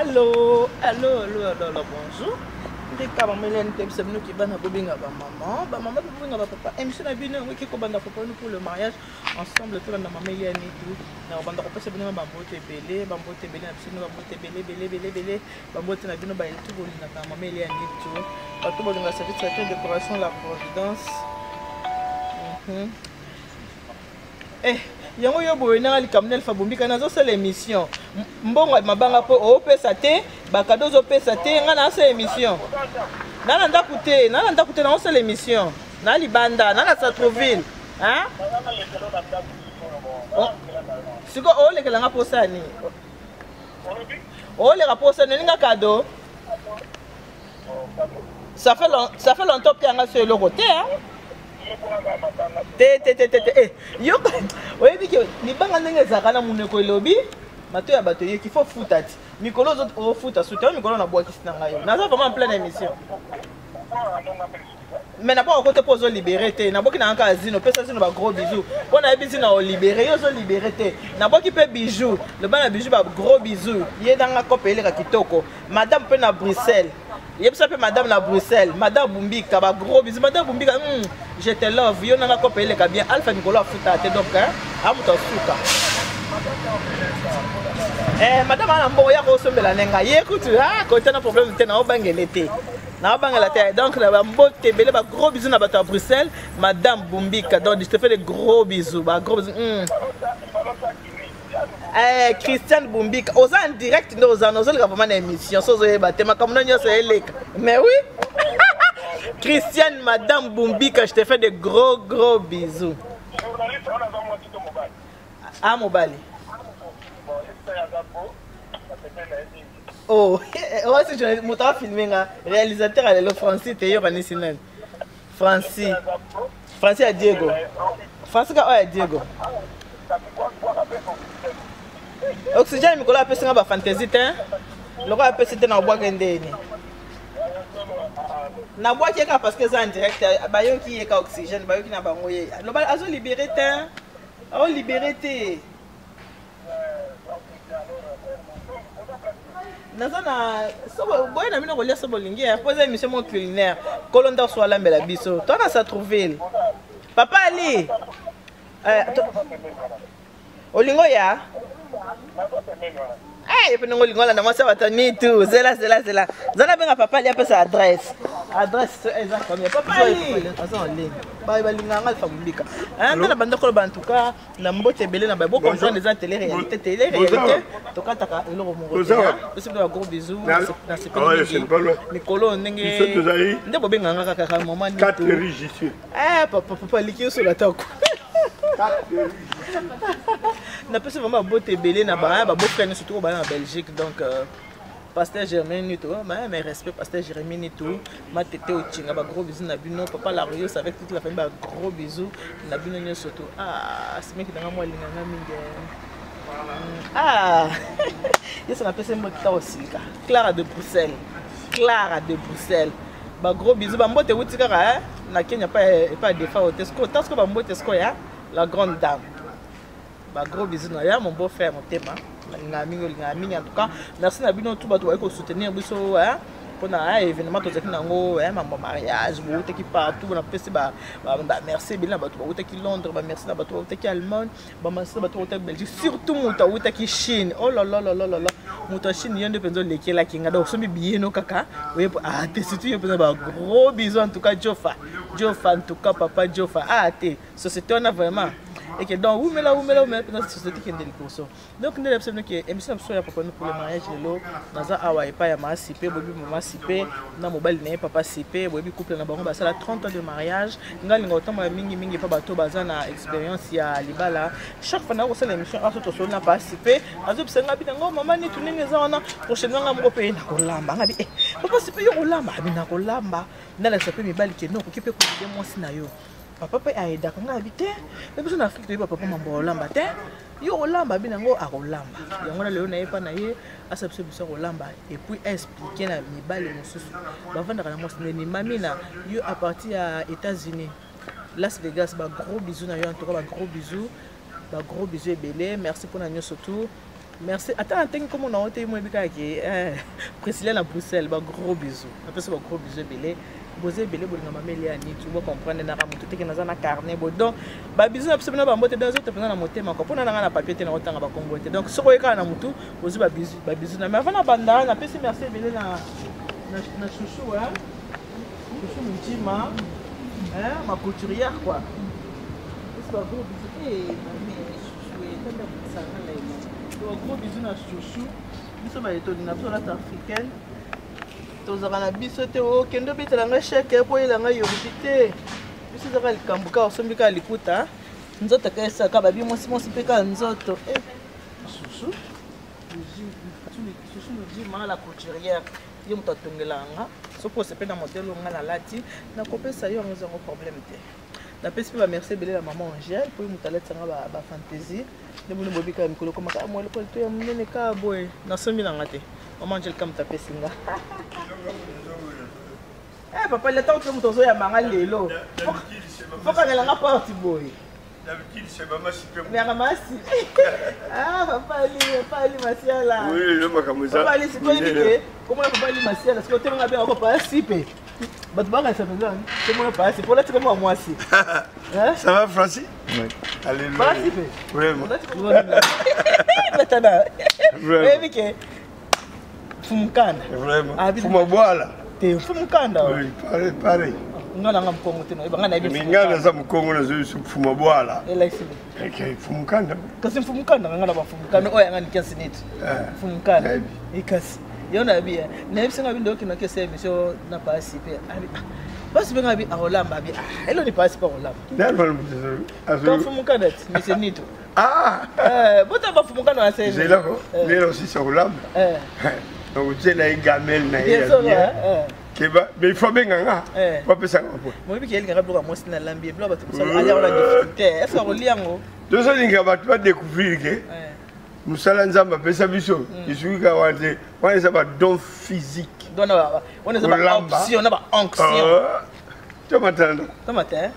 Allô, allô, allô, allô, allô, bonjour. Ndeka mama Hélène tebisa bino ke bana bobenga ba maman, ba maman bobenga ba papa. Émission na bino yango eke kobanda papa nous pour le mariage ensemble tolanda mama Hélène et tout. Na kobanda kopesa bino ba mbote ebele, ba mbote ebele na biso ba mbote ebele ebele ebele ebele, ba mbote na bino ba tout bolingaka mama Hélène et tout. Bato bolinga service traiteur décoration la providence. Eh, yango yo boye nanga likambo na alpha bombika nazosala émission mbongo mabanga mpo opesa te bakado ozopesa te ngai nasala émission na na ndako te na na ndako te naosala émission na libanda na na satroville sikoyo olekela nga mposa nini oleka mposa nini nga kado ça fait, long, ça fait longtemps mpe yanga so eloko te te te te te te eh, yo oyebi ke libanga ndenge ezalaka na monoko elobi mato ya bato eyeki fo futa ti mikolo ofuta suti oyo mikolo nabwakisi na ngai yo naza vraiment en pleine émission mais nabwaka ko te mpo ozolibere te nabwaki na kaka zino pesa zino bagros bisou mpo nayebi zino olibere yo ozolibere te nabwaki mpe bijou loba na bijou bagros bisou ye nanga kope eleka kitoko madame mpe na bruxelles yebisa mpe madame na bruxelles madame bumbika ba gros bisous madame bumbika je te love yo nanga kope eleka bien alpha mikolo afuta te donc amoto asuka eh, madame ana mbongo ya kosombela ne ngai ye kutu ah, kota na problème te naobangele te naobangela te donc na bambote ebele ba gros bisous na bato ya bruxelles madame bumbika donc je te fais de gros bisous ba gros bisous. Eh, christian bumbika oza en direct nde oza na ozoleka vraimen na émission so ozoyeba te makambo na nyonso eleka mais oui christian madame bumbika je te fais de gros gros bisous. Ah, mobali oh osi moto afilme nga réalisateur ya lelo francis te yokanisi nani Francis. Francis ya Diego. Francis ka oyo ya Diego. Oxygène mikolo apesi nga ba fantaisie te. Lokola apesi te na obwaka ndeni. Nabwaki ye kaka parce que eza en direct bayoki ye ka oxygène bayoki na bango ye. Loba azo libérer te. Azo libérer te. Naza na soko boye na bino kolia so bolingi ya mpo eza émission moko culinaire kolo ndako so alambela biso to na Satrouville papa ali eh, olingo ya eh, ye mpe ndenge olingo olanda mwasi ya bato nitu zela zela zela zala benga papa ali apesa adresse adresse eza combien papa ali aza en ligne balingaka nga alpha mobika nde na banda koloba en tout cas na mbote ebele na bo comprendre eza télé réalité télé réalité tokataka eloko moko te pesi bino ba gros bisous na sepeli mingi mikolo ndenge nde bobenganga kaka kaka mama nitu eh papa papa aliki yo sola tako napesi vraiment babote ebele na ba babofrère nyonso toko bana na belgique donc euh, Pasteur Germain Nito, mais mes respects, Pasteur Jérémy Nito, ma tete Ochinga, ba gros bisous na bino, papa Larios avec toute la famille, ba gros bisous na bino nyonso surtout. Ah, c'est mec nanga moi linganga mingi. Ah, yesu na pesa mbote ta osilika. Clara de Bruxelles. Clara de Bruxelles. Ba gros bisous, ba mbote wuti kaka hein, na Kenya pa pa defa hotel. Sko, ba mbote sko ya la grande dame. Ba gros bisous na ya mon beau frère motema nalingaka mingi olingaka mingi en tout cas merci na bino tout bato bayi kosoutenir biso mpona événement tozalaki na yango mambo mariage boutaki partout napesi bamerci ebele na bato bautaki londres bamerci na bato bautaki allemagne bamerci na bato bautaki belgique surtout moto autaki chine oh lolololololo moto ya chine yo nde mpenza olekelaki nga donc osombi billet no kaka oye ah te surtout yo mpenza ba gros bisous en tout cas jofa jofa en tout cas papa jofa ah te société wana vraiment eke donc wumela wumela wumela mpenza société kende liboso donc nde na biso bino ke émission na biso ya papa pour le mariage lelo naza awa epai ya mama sipe boyebi mama sipe na mobali na ye papa sipe boyebi couple na bango basala 30 ans de mariage ngai alinga kotambola mingi mingi epa bato baza na expérience ya libala chaque fois nako kosala émission aso tosoli na papa sipe azobisa ngai bina ngo mama nitu ndenge eza wana prochainement ngai moko mpe ye nakolamba ngai bi eh, papa sipe yo kolamba abi nakolamba nalakisa mpe mibali ke no okoki mpe koyede mwasi na yo papa mpe aedaka ngai abi te mpe biso na afrike toyeba papa mambo olamba te yo olamba abi nango akolamba yango na lelo na ye mpa na ye asa biso biso akolamba epuis aexplike na mibali mosusu bavandaka na mwasi ndeni mamina yo à partir ya états-unis las vegas ba gros bisous na yo en tout cas ba gros bisous ba gros bisous ebele merci mpona nyonso tout. Merci. Ata natangi kombo na yo te, moyebi kaka ke Priscilla na Bruxelles, ba gros bisous. Napesi ba gros bisous ebele. Boza ebele bolinga mama Elia Nitu, bo comprendre naka moto te ke naza na carnet bo. Donc ba bisous na biso bino ba mbote donc ezote mpenza na motema quoi. Mpona nanga na papier te na kotanga ba kombo te. Donc soki oyekaka na motu, ozwi ba bisous, ba bisous na. Mais avant na banda, napesi merci ebele na chouchou hein. Chouchou Mujima, hein, ma couturière quoi. Napesi ba gros bisous. Eh, mami, chouchou, etanda bokisanga na ye. Donc gros bisous na chouchou. Biso ba etolinga biso lata africaine. Tozalaka na biso te, okende obetela ngai chèque po oyela ngai yorubi te. Biso ezaka likambo kaka osombi kaka liputa. Nzoto kaka esaka babi mwasi mwasi mpe kaka nzoto. Eh, chouchou. Chouchou Mujima la couturière. Ye moto atongelaka nga. Soki osepeli na modèle oyo nga nalati, nakopesa yo yango, ezango problème te. Napesi mpe bamerci ebele na mama Angèle mpo ye moto alatisanga bafantaisie. Nde bino boyebi kaka mikolo ekomaka mwa lokolo to ya monene kaka boye, nasombi nanga te. Mama Angèle ka moto apesi nga. Eh papa, leta mpe moto ozoyamba nga lelo fokangelanga porte boye. D'habitude, c'est maman Sipé. Mais mama Sipé. Ah, papa Ali, papa Ali Masiala. Oui, le makambo eza. Papa Ali Sipé ndike. Comment papa Ali Masiala, ce que tu m'as bien encore papa Sipé. Bato baka sa penza, comment papa Sipé, là tu comme moi si. Hein? Ça va Francis? Oui. Alléluia. Papa Sipé. Vraiment. Batana. Vraiment. Eh bike. Fumukanda. Vraiment. Fumabwala. Te fumukanda. Oui, pareil, pareil. Nga nanga mokongo te, nayeba nga nayebi. Me nga naza mokongo, nazoyi fuma bwala. Elakisi. Okay, fumukanda. Kasi mfumukanda nga na bafumukanda oyo yanga nikiasi neti. Mfumukanda. Ekasi. Yo nayebi ya. Nayebisi nga bindo okina kesa émission na pasi pe. Abi pasi pe nga bi akolamba abi. Ah, elo ni pasi pa kolamba. Nalwa mutu. Azo. Mfumukanda ti, mais c'est nito. Ah! Eh, bota bafumukanda na sese. Zelako, lelo sisa kolamba. Eh. Donc tiela ye gamelle na ye ya bien. Keba, mais il faut abenga nga. Po apesa nga po. Moyebi ke elingaka biloko ya mwasi na lambi, biloko bato mosala alia wana difficulté. Est-ce que akolia yango? Tozolinga bato badécouvrir ke mosala Nzambe apesa biso esuki kaka wana te, wana eza badon physique. Wana eza baoption na baonction. Tomatana. Tomata.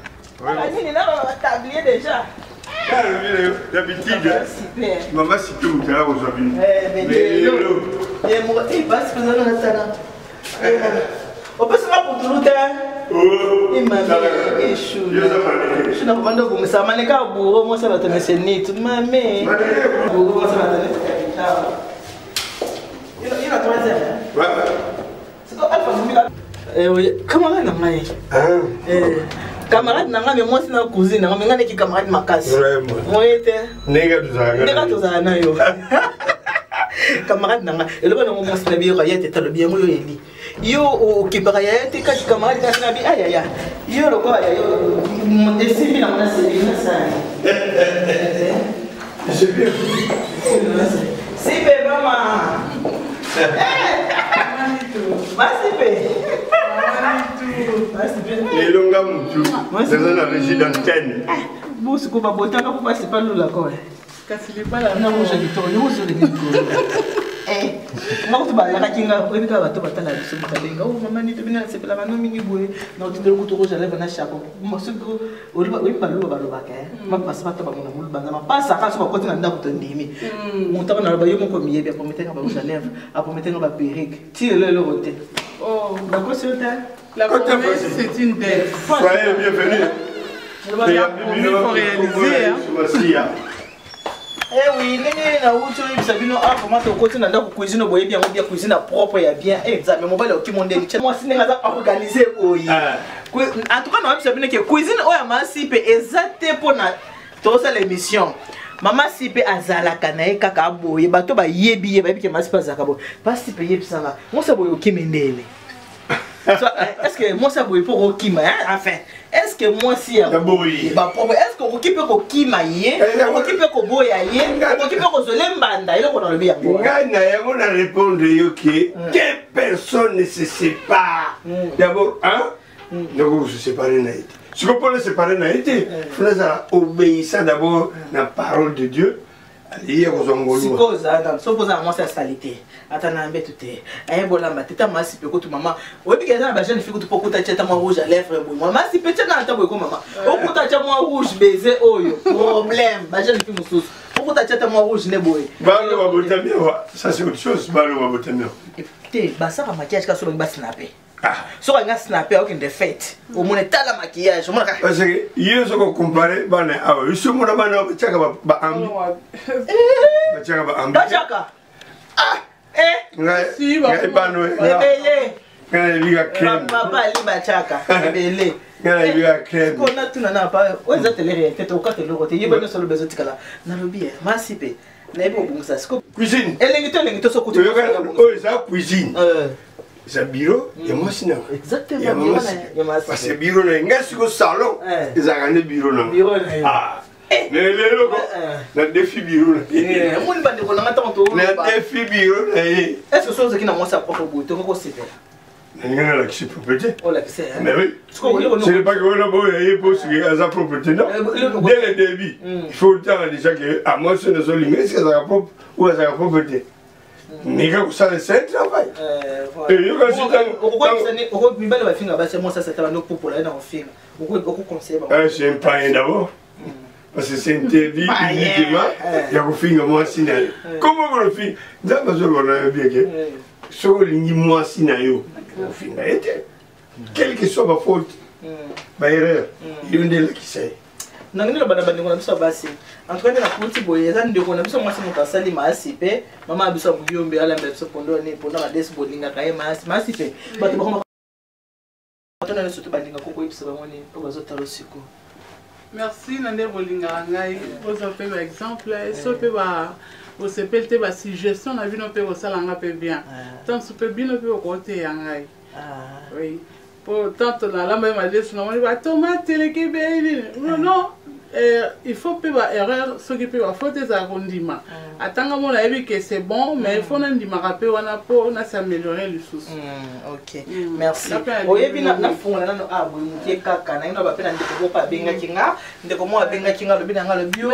Nini na batablier déjà. D'habitude, mama Sipé moto aya kozwa bino. Lelo opesanga putulu te, nakomanda obongisa maneka buro mwasi bato mesenit mame buro mwasi bato ina troisième. Camarade na ngai, camarade na ngai, me mwasi na cousine na ngai, me ngai neki camarade makasi moye te. Ndenge tozala na yo camarade na ngai, eloba nango mwasi na biyoka ye te, talobi yango yo eli yo okipaka yaya te, kasi camarade kasi na bi ayaya yo lokola yayo esimbi nango na sebi nasali. C'est bien. Sipe mama. Masipe. Lelo nga mutu naza na régie d'antenne. Bosiko babotaka mpo basipa lula koe. Kasi libala na rouge kitoko yo ozolingi likolo. Nga kutu balakaki nga, oyebi kaka bato batala biso, moto abenga o mama nito bino nasepelaka no mingi boye na otindeli kutu rouge à lèvre na chapeau. Soki oyebi baloba balobaka mapasa bato bamona molubanza mapasa aka soki bakoti na ndako tondimi moto aka naloba yo moko miyebi apromete nga ba rouge à lèvre, apromete nga ba perruque, ti lelo eloko te. Nakosi yo te. La promesse, c'est une dette. Soyez bienvenus. La promesse, il faut réaliser. Hein. Eh oui, ndenge nauti oyebisa bino ah comment tokoti na ndako, cuisine boyebi yango bien, cuisine propre ya bien. Eh Nzambe, mobali okimo ndeni mwasi ndenge aza organisé boye. En tout cas naoyebisa bino ke cuisine oyo ya masi mpe eza te mpona tozosala émission. Mama Sipe azalaka na ye kaka boye, bato bayebi ye, bayebi ke masi mpe azalaka boye. Pasi mpe yebisanga mwasi boye okimi ndeni. Est-ce que mwasi ya boye mpo okokima, enfin, est-ce que mwasi ya bapropre, est-ce que okoki mpe kokima ye, okoki mpe koboya ye, okoki mpe kozwele mbanda eloko nalobi yango? Ngai na yango na répondre yo ke personne ne se sépare. D'abord un, nakoki se séparer na ye te. Sikoyo mpona séparer na ye te, funa ezala obéissant d'abord na parole de Dieu, ye kozwa ngolu. Sikoyo ozala soki oza na mwasi asali te, ata na mbeto te, ayebolamba te, ta masi mpe kutu mama oyebi ke eza na bajeune fille kutu mpo okuta tia ta mwa rouge à lèvre boye, mwa masi mpe tia na ata boye ko mama okuta tia mwa rouge baiser oyo problème. Bajeune fille mosusu Okota tia ta mwa rouge ne boye. Bana babotami awa, ça c'est autre chose, bana babotami awa. Te, basaka maquillage kasi obangi basinape. Soki alingi asinape akokende fete. Omona tala maquillage, omona kaka. Parce que ye soki okompare bana awa, yo omona bana awa batiaka baambi. Batiaka baambi. Batiaka. Ah! Eh! Ngai ngai bano. Ebele. Ngai nayebika crème. Papa ali batiaka. Ebele. Ngai nayebika crème. Ko natuna na pa oyo eza tele réalité tokokata eloko te yeba nyonso oloba ezotikala nalobi ye masi mpe nayebi kobongisa siko cuisine elengi to elengi to sokuti oyo eza cuisine eza bureau ya mwasi na exactement parce que bureau na ye ngai siko salon ezalaka nde bureau na nga mais lelo na défi bureau na ye omoni bandeko na nga ntango na défi bureau na ye est ce que soki ozalaki na mwasi ya propre boye tokoki kosepela nalingi nalakisi propreté. Olakisi. Mais oui, ce n'est pas que wana boyo ye po soki aza propreté, non. Dès le début, il faut otanga déjà que à moi soki nazolinga, est ce que azalaka propre ou azalaka propre te. Meka kosala, c'est un travail. Mibale bafinga basi, mwasi asata bando popola ye na kofinga, okoconseille bango? C'est un païen d'abord, parce que c'est interdit uniquement ya kofinga mwasi na yo. Comment kofinga? Nzambe azoloba na yo bien ke soki olingi mwasi na yo, ofinga ye te, quelle que soit bafaute, baerreur, yo nde elakisa ye. Nangi loba na bandeko na biso ya basi, en tout cas nde nakuti boye, eza ndeko na biso mwasi moto asali maasi mpe mama na biso ya Muyombe alamba biso pondo ni pondo madesi. Bolingaka ye maasi, maasi mpe bato bakoma tona nyonso to balingaka koyebisa bango nini mpo bazotala sikoyo? Merci na nde bolingaka ngai, bozwa mpe baexemple. So mpe bosepeli te, basuggestion na bino mpe kosalanga mpe bien. Ntanso mpe bino mpe bokoteya ngai, oui, po tanto nalamba ye madesu, namoni batomate eleki ebele. Non, il faut mpe baerreur, soki mpe bafaute ezala kondima. Atanga mo nayebi ke c'est bon, mais il faut nandimaka mpe wana mpo nas'améliorer lisusu. Ok, merci. Oyebi, nafungola nano a boye mokie kaka nangi na bape na ndeko moko abengaki nga, ndeko moko abengaki nga, alobi na nga, alobi yo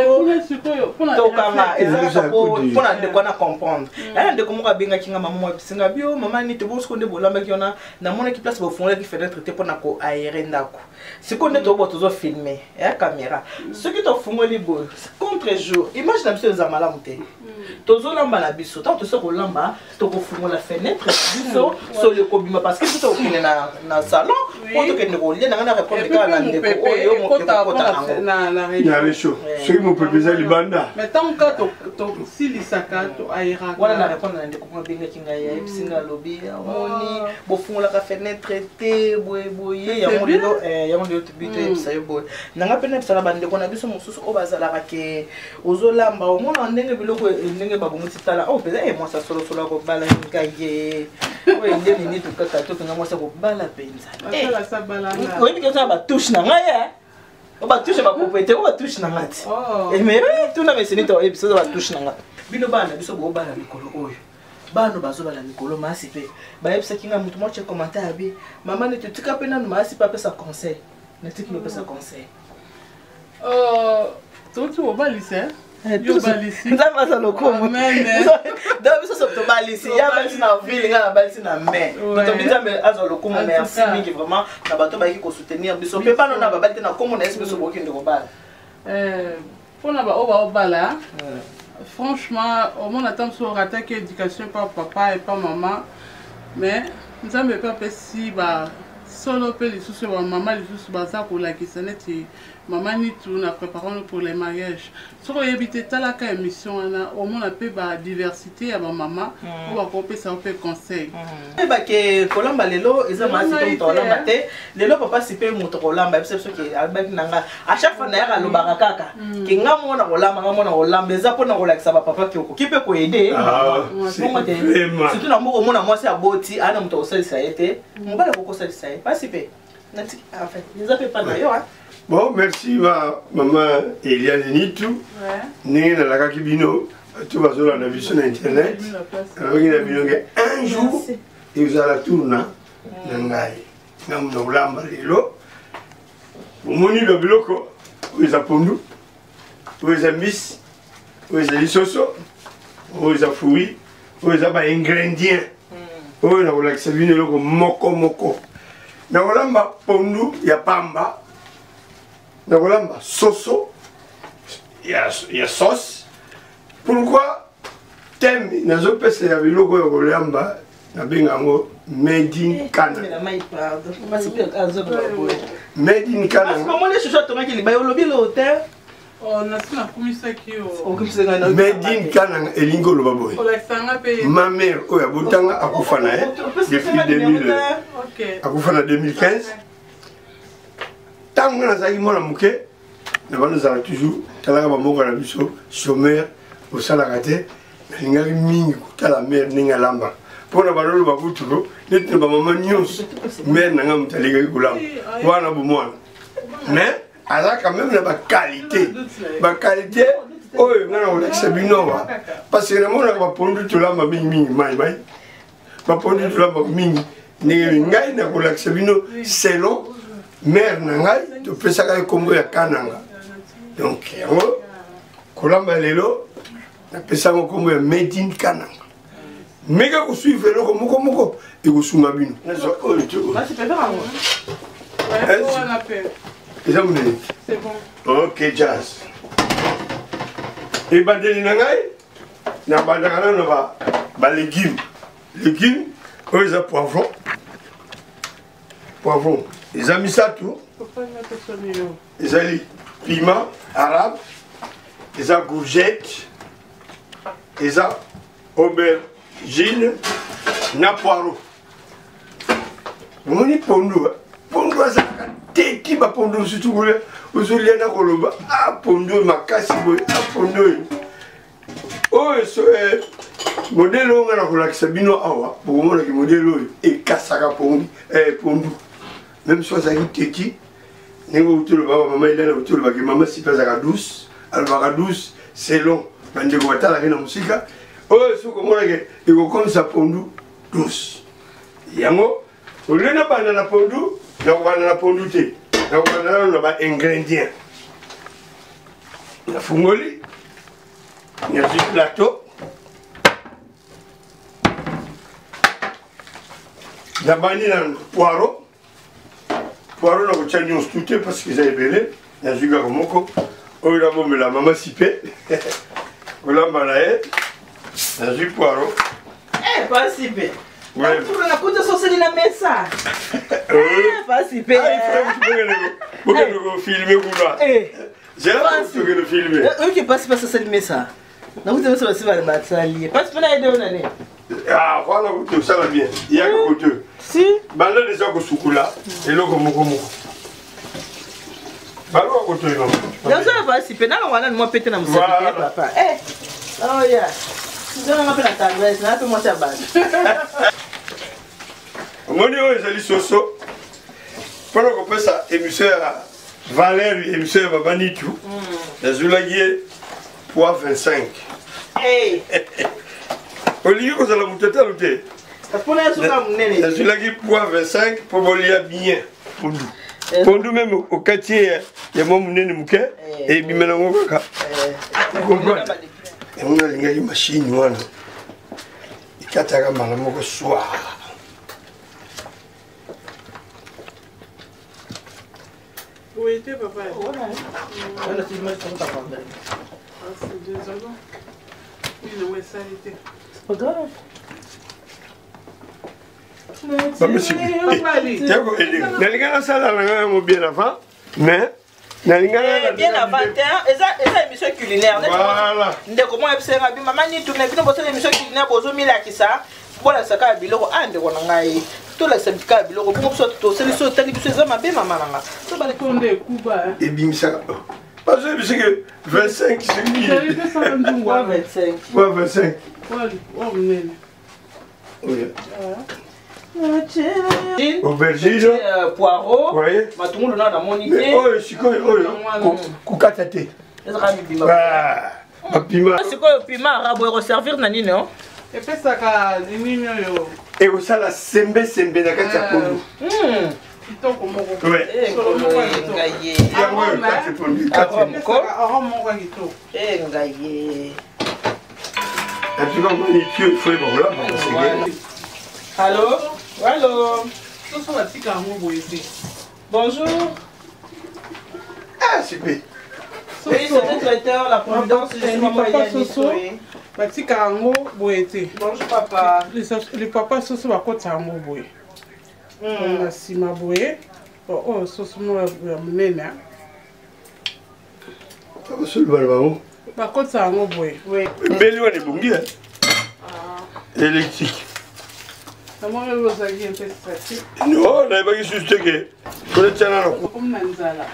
tokanga eza kaka mpona ndeko wana comprendre. Aya, ndeko moko abengaki nga, mama moko abisinga bio, mama nini tobosiko nde bolambaki wana, namonaki place bofungolaki fenêtre te mpona koaérer ndako. Sikoyo nde tobobo tozofilme ya caméra, soki tofungoli boye contre jour, image na biso eza malamu te. Tozolamba na biso, ntango tosi kolamba, tokofungola fenêtre na biso, solo ekobima, parce que biso tokokende na salon po tokende kolia. Nanga na répondre kaka na ndeko oyo ekokota nango. Na réchaud, soki mopepe eza libanda. Mais ntango kaka tosilisaka, toaéraka. Wana na répondre na ndeko moko abengaki ngai, ayebisi ngai, alobi amoni bofungolaka fenêtre te boye boye. Yango lelo, yango lelo tobi toyebisa yo boye. Nanga mpe nayebisa na bandeko na biso mosusu oyo bazalaka ke ozolamba, omona ndenge biloko ndenge babongisi, tala oyo mpenza e mwasi asolosolo akobala ngai ye oyo nde nini tokaka to mpenza mwasi akobala mpenza. Oyebi ke ozala batouche na ngai e batouche bapropriété oyo batouche na ngai ti, mais tuna meseni to oyebisa oza batouche na ngai. Bino bana na biso boobala mikolo oyo, bana bazobala mikolo, masi mpe bayebisaki ngai, motu moko tie commentaire abi: mama neti tika mpe nanu masi mpe apesa conseil. Natiki bapesa conseil. Touti kobalisa. Nzambe aza lokumu. Donc biso so tobalisi, ya balisi na ville, ngai nabalisi na mai. Totobi Nzambe azwa lokumu. Merci mingi vraiment na bato bayaki kosoutenir biso mpe bana na babali te na nkombo na Yesu, biso bokende kobala. Mpona baoyo baobala, franchement, omona ata mosu orataki éducation epa papa, epa mama, mais Nzambe mpe apesi basolo mpe lisusu bamama lisusu baza kolakisa neti mama Nitu na préparons pour les mariages. Soki oyebi te, talaka émission wana, omona mpe badiversité ya bamama oyo bakopesa yo mpe conseil. Oyebake kolamba lelo eza masi to moto alamba te. Lelo papa sipe moto kolamba biso, soki alobaki na nga, à chaque fois nayaka alobaka kaka ke nga mona kolamba, nga mona kolamba, eza mpona kolakisa bapapa ke okoki mpe koaider bongo te, surtout na mboka omona mwasi aboti aa na moto akosalisa ye te, mobali akokosalisa ye pasi mpe natiki. En fait eza mpe pa na yo. Bon, merci ba mama Eliane Nitu. Ndenge nalakaki bino, bato bazolanda biso na internet, nalobaki na bino ke un jour ezala tour na ngai ngambo na kolamba. Lelo bomoni ba biloko oyo: eza pondu, oyo eza mbisi, oyo ezali soso, oyo eza fruit, oyo eza baingrédient oyo nakolakisa bino eloko moko moko. Nakolamba pondu ya pamba, nakolamba soso ya sauce. Pourquoi thème nazopesa ya biloko ya kolyamba nabenga yango made in Canada? Made in Canada. Oh, nasi nakumisaki yo. Made in Canada elingi oloba boye. Ma mère oyo abotanga akufa na ye depuis 2000, akufa na 2015. Ntango nga nazalaki mwana moke, na bana ozala toujours talaka bamboka na biso, chômeur, osalaka te. Nalingaki mingi kotala mare ndenge alambaka, mpo na balolo bakutuko neti na bamama nyonso, mare na ngai moto alingaki kolamba wana bomwana. Mais aza quand même na baqualité, baqualité oyo ngai na kolakisa bino awa, parce que namonaka bapondu tolamba mingimingi mai mai, bapondu tolamba mingi ndenge ngai nakolakisa bino selon mare na ngai topesaka ye nkombo ya Kananga. Donc yango kolamba lelo napesa yango nkombo ya made in Kananga. Meka kosuivre eloko moko moko ekosunga bino. Nazwa oyo te, eza monene. Ok, jazz ebandeli na ngai nabandaka nano balégume. Légume oyo eza poivron. Poivron eza misato: ezali piment arabe, eza courgette, eza aubergine na poireau. Omoni pondu, pondu azalaka teti. Bapondu mosusu kolia, ozolia na koloba: a pondu oyo makasi boye, a pondu oyo oyo. Eh, modèle oyo nga na kolakisa bino awa, bokomonaki modèle oyo ekasaka pondu même so azalaki teti. Ndenge outi oloba, bamama Elana outi olobaki, mama Sipe azalaka douce, alobaka douce selon bandeko batalaki na mosika. Oyo soki omonake ekokomisa pondu douce. Yango olie nabanda na pondu, nakobanda na pondu te, nakobanda nano na baingrédient. Nafungoli, nazwi plateau, nabandi na poireau. Poireau nakotya nyonso tu te parce que eza ebele. Nazwi kaka moko oyo nabomela mama Sipe kolamba na ye. Nazwi poireau. Pasipe nakuta soseli na mesa, pasipe. Bokende kofilme kuna, zela tokende filme. Oyoki pasi, pasi osali mesa, nakuta mesa basi basali ye pasi mpona yede oyo nani. Ah, voilà, kutu osala bien, yaka kote. Si. Banda deja kosukula eloko moko moko, baloka kotoyeba. Nazala pasi mpe nalongwa nani mwa pete na mosapi te papa. Oya nzonanga mpe na tendresse na mpe mwasi ya bato. Omoni, oyo ezali soso mpona kopesa émission ya valeur, émission ya baba Nitu. Nazwilaki ye poids 25. Olingi kozala moto etalo te. Mpona yesuka monene. Nazwilaki poids 25 mpo bolia bien pondu. Pondu même okati ye ya mwa monene moke, ebima nango kaka. Comprendre yango, nalingaki machine wana ekataka mbala moko soir. Oui, te papa. Désolé. Oui, non, esali te. C'est pas grave. Nalinga nasala na ngai yango bien avant, mais nalinga bien avant te. Eza émission culinaire. Voilà. Ndeko moko yebisenga bi mama Nitu na bino bosala émission culinaire, bozomilakisa, bolakisa kaka biloko. A ndeko na ngai, tolakisa kaka biloko bongo, biso tosali so otali biso eza mabe, mama na nga. Tonde ekuba. Ebimisaka bazoyebiseke 25. Ezali pesaka nzungu wana. 25. 25. Oyo monene. Aubergine, poireau, Ouais. matungulu nao namoni mais te. Oyo sikoyo oyo kokata te. Ezaka mibimba. Ah, bapima. Sikoyo piment arabe ekoservir na nini o? Epesaka nini oyo? Ekosala sembesembe na kati ya pondu. Kitoko moko. Ouais. Solo moko ya kitoko. Ngai ye. Yango oyo kati pondu kati. Arôme. Epesaka arôme moko ya kitoko. Ngai ye. En tout cas, omoni pio, il faut yeba kolamba basenge. Allo, allo. Soso batika yango boye te. Bonjour. Ah, sipe. Oui. c'était traiteur, la Providence, je suis maman Lipapa Eliane soso Mitoé. batikaka yango boye te. Bonjour papa. Lipapa soso bakotisa yango boye na nsima boye. Bon, oyo soso moko ya monene. Bakosoloba na bango. Bakotisa yango boye. Oui. Mbeli wana ebongi électrique. Namoni oyo ozalaki mpe stressé. Non, nayebaki susu te ke fona tiana na okomi na nzala.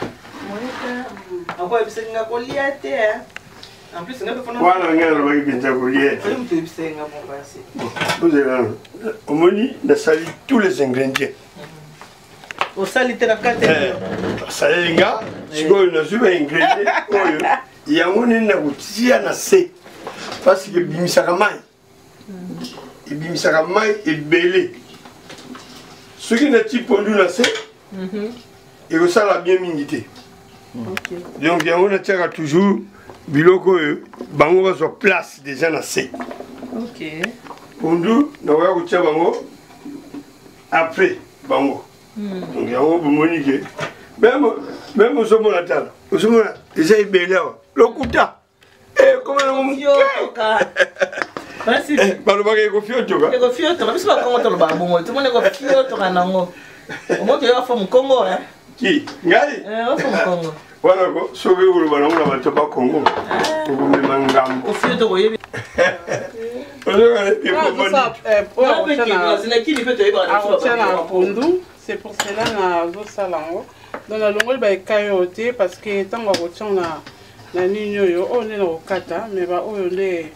Akoyebisaki nga kolia te, hein. En plus, nga mpe fona. Wana ngai nalobaki mpenza kolia te. Fallait moto oyebisaki nga bon pasi. Ozela nano, omoni nasali tous les ingrédients. Osali te na kati. Asaleli nga sikoyo, nazwi baingrédient oyo, yango nini nakotia na se, parce que ebimisaka mai, ebimisaka mai ebele. Soki nati pondu na se, ekosala bien mingi te. Donc yango natiaka toujours biloko oyo, bango bazwa place déjà na se. Pondu nakoya kotia bango après bango. Donc yango bomoni ke même ozomona, tala, ozomona eza ebele awa, lokuta ekoma nango moke. Fiotoka. Pasi. Balobaka ekofiotoka. Ekofiotoka, biso bakongo tolobaka bongo. Tomoni ekofiotoka nango. Omoki oyo afo mokongo, hein? Ki ngai? Eh, ofo mokongo. Wana ko soki koloba nango na bato bakongo, okomema ngambo. Ofiotoka oyebi. Zinakini mpe toyebaka na biso. Akotia na pondu, c'est pour cela nazosala yango. Donc nalongoli baekai oyo te, parce que ntango akotia na nini oyo, oyo nde nakokata, mais baoyo nde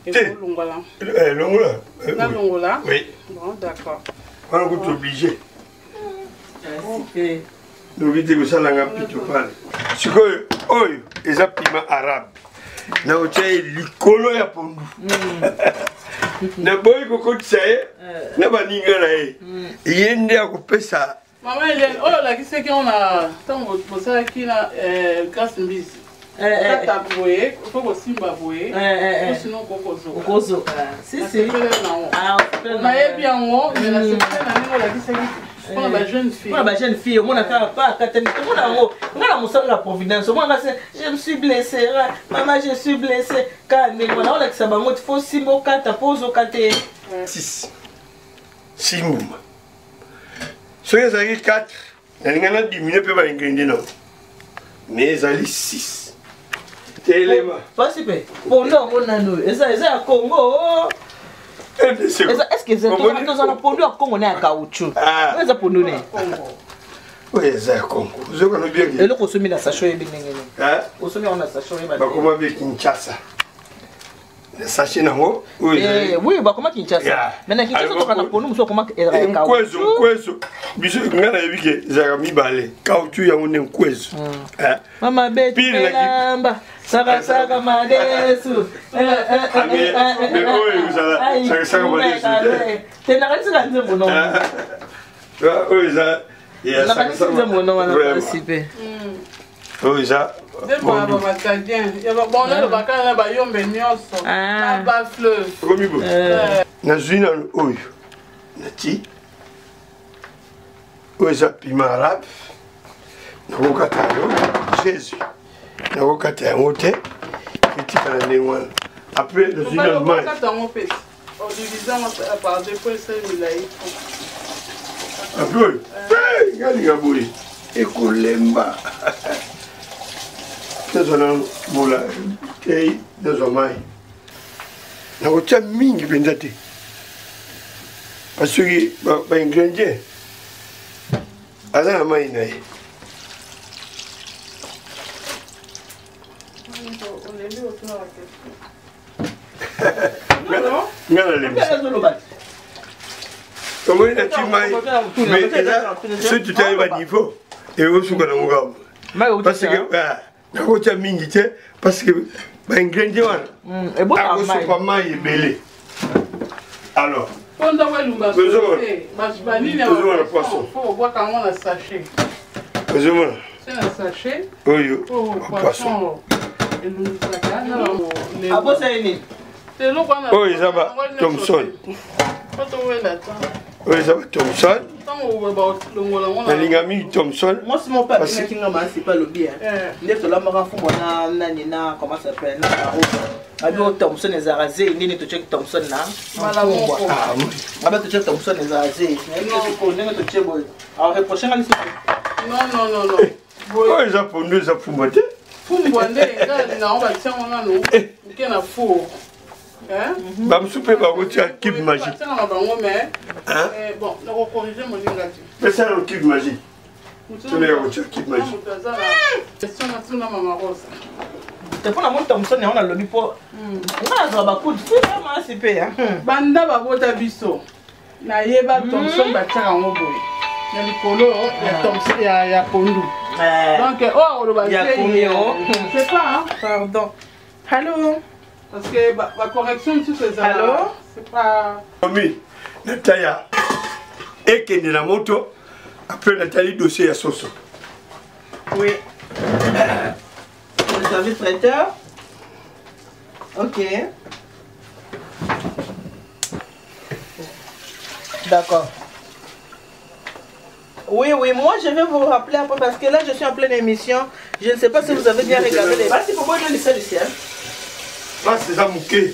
ekolongola. Longola. Nalongola? Oui. Bon, d'accord. Wana kutu obligé lobi te kosalanga pito pale. Sikoyo oyo eza piment arabe, nakotia ye likolo ya pondu. Naboyi kokotisa ye na baninga na ye, ye nde akopesa. Mama Eliane, oyo olakisaki yango na ntango bosalaki na Grâce Mbizi, kata boye, faut kosimba boye, po sinon okokozoka. Okozoka, si si. Nasepele nango. Nayebi yango, mais nasepele na ndenge olakisaki mpona bajeune fille. Mpona bajeune fille, omona kaka pa akatani, tomona yango nga na mosala na Providence, omona nga se je me suis blessé, mama, je suis blessé, kaka ndenge wana olakisa bango ti faut simba, okata mpo ozoka te. 6 6 mbuma. Soki ezalaki 4, nalinga na diminue mpe baingrédient nango, mais ezali 6. Telema. Pasi mpe pondu yango nano eza ya Congo. Eza, est ce que toza na pondu ya Congo na ya caoutchouc? Oyo eza pondu ne? Oyo eza ya Congo, ozoka no bien. Eloko osomi na sachet, oyebi ndenge nini osomi yango na sachet, oyeba. Bakoma mpe Kinshasa na sachet nango oyo ezali. Oui, bakoma Kinshasa, mais na Kinshasa toka na pondu mosusu akoma ezalaka ya nkwezo. caoutchouc. Nkwezo, biso ngai nayebi ke ezalaka mibale, caoutchouc yango nde nkwezo. Mama beti. Pile Elamba sakasaka madesu. Ah, mais oyo ezala sakasaka madesu te. Te, nakanisaka nzembo no. Oyo eza ya Nakanisi sakasaka. nzembo no wana. Vraiment. Pasi mpe. Oyo eza Nzembo ya pondu. bamatadien, bon, nalobaka na bayombe nyonso na bafleuve. Okomi boye, nazwi nano oyo nati, oyo eza piment arabe, nakokata yango. Jésus, nakokata yango te, etikala ndenge wana. Après nazwi nano mai. Okata yango mpe odivise yango par deux po esali milai. Après oyo nga linga boye, ekolemba. Nazwa nano mola tei, nazwa mai, nakotia mingi mpenza te, parce soki baingrédient aza na mai na ye. Olembi otuna baquestion. Nga nalembisa. Azoloba. Omoni nati mai, mais eza soki totali baniveau, ekosuka nango kaka, parce que nakotia mingi te, parce que baingrédient wana Ebotaka mai. akosopa mai ebele. Alors mpo ndako elumba te, banini, Tozomona poisson. faut obwaka yango na sachet. Ozomona. Se na sachet. Oyo po poisson. Poisson elungisaka na Abosali nini? Eloko wana. Oyo eza ba Thomson. Po towela ta. Oyo eza ba Thomson. Nalinga mingi Thomson. Mwasi moko mpe abengaki nga maasi mpe alobi nde tolambaka fumbwa na nani na comment s'appelle na karoba abi o Thomson ezalaka zei ndeni totiaki Thomson na fumbwa abi totiaki Thomson ezalaka zei ndenge totie boye areproche nga lisusu. Non, non, non, non. Oyo eza pondu, eza fumbwa te. Fumbwa nde nga nalinga batiango nano moke na four. Bamosusu mpe bakotia cube magique. Bango mais bon, nakocorrige moninga te. Pesa nano cube magique, tomeka kotia cube magique. Question natuna Mama Rosa. Te, mpo na moni Thomson yango nalobi mpo nga nazwa bacoup de fil maasi mpe. Banda babota biso, nayeba Thomson batiaka yango boye na likolo ya pondu. Donc oyo akoloba c'est pas Pardon, allo. Parce que bacorrection mosusu ezala, c'est pas Omi nataya ekende na moto, après natali dossier ya soso. Oui, le service traiteur, ok, d'accord. Oui, oui, moi je vais vous rappeler après parce que là je suis en pleine émission. Je ne sais pas si vous avez bien regardé les. Vas-y, pourquoi je lycée Lucien? Place eza moke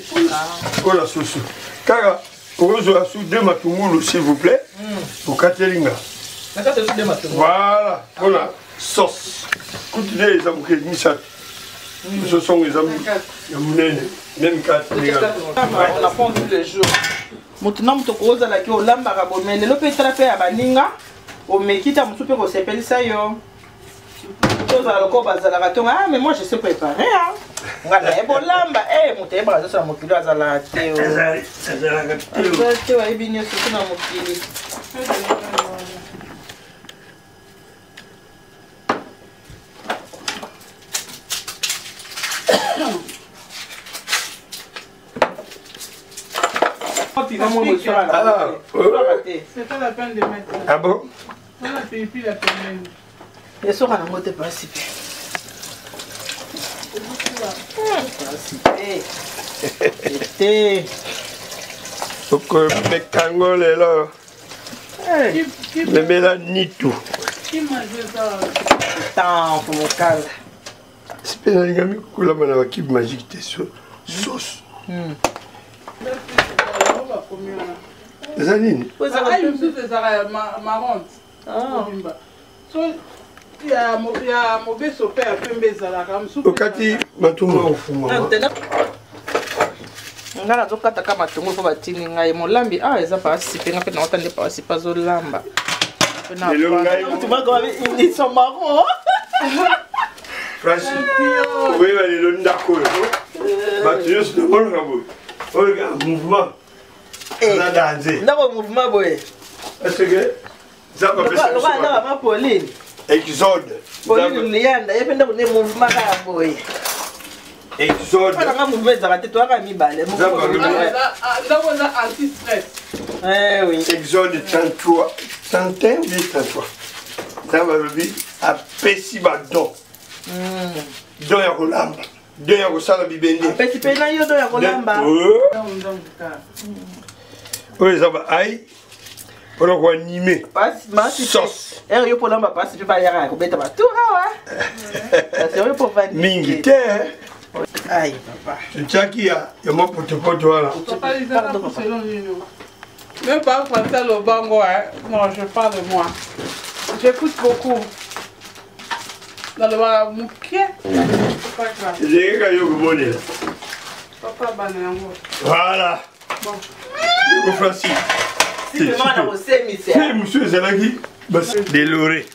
oyo soso kaka okozwa su deux matungulu, s'il vous plaît. Okateli nga voilà mpona sauce. Kutu nde eza moke misato, soso ngo eza ya monene, même 4. On apprend tous les jours. Moto na moto kozalaki olambaka boye, lelo mpe etala mpe ya baninga omeki ta mosusu mpe kosepelisa yo. Tozala lokola bazalaka tonga. Ah, mais moi je sais préparer, hein. Nga nayeba olamba. Eh, moto ayebaka nyonso na mokili azalaka te. Azalaka te. Aza te, ayebi nyonso te na mokili. Ah, C'est pas la peine de mettre. Ah bon? Wana pilipili ya pembeni. Esoka nango te, pasi pe pasi pe te. Okomekango lelo, memela nitu. Tempo mokala. Sipe nalingami kolamba na bacube magique te, sauce eza nini? Mosusu ezalaka marron so ya mobeso mpe ya pembe ezalaka mosusu. Okati matungulu ofungwama. Ngai nazokataka matungulu mpo batindi ngai molambi awa eza pasi mpe nga mpe naota nde pasi mpe azolamba. Ils sont marrons. Francis, oyeba lelo ndako oyo bato nyonso namonaka boye, oyo kaka mouvement na danger. Ndako mouvement boye. Parce que Nzambe apesa biso lokola ndako ama Pauline. Exode. Pauline Liyanda ye mpe ndako nde mouvement kaka boye. Exode. Mpo nanga mouvement ezalaka te, toyaka mibale. Nzambe alobi. Ndako eza anti stress. Oui. Exode 33, 31 ou 33, Nzambe alobi apesi badon, don ya kolamba, don ya kosala bibende. Apesi mpe na yo don ya kolamba. Oyo eza ba ai mpona koanime sauce. Ere yo mpo olamba, pasi mpe bayaka ya kobeta batour awa, kasi oyo mpo ovandi mingi te. Ai papa. Totiaki ya mwa potopoto wana. Papa, Lisa, selon nino. Même pas français le bango, hein. Non, je parle de moi. J'écoute beaucoup. Dans le moke. C'est pas grave. Ezalaki yo kobonela. Papa bana yango. Voilà. Bon. Yoko Francis. Na kosemisa. Mosusu ezalaki delore,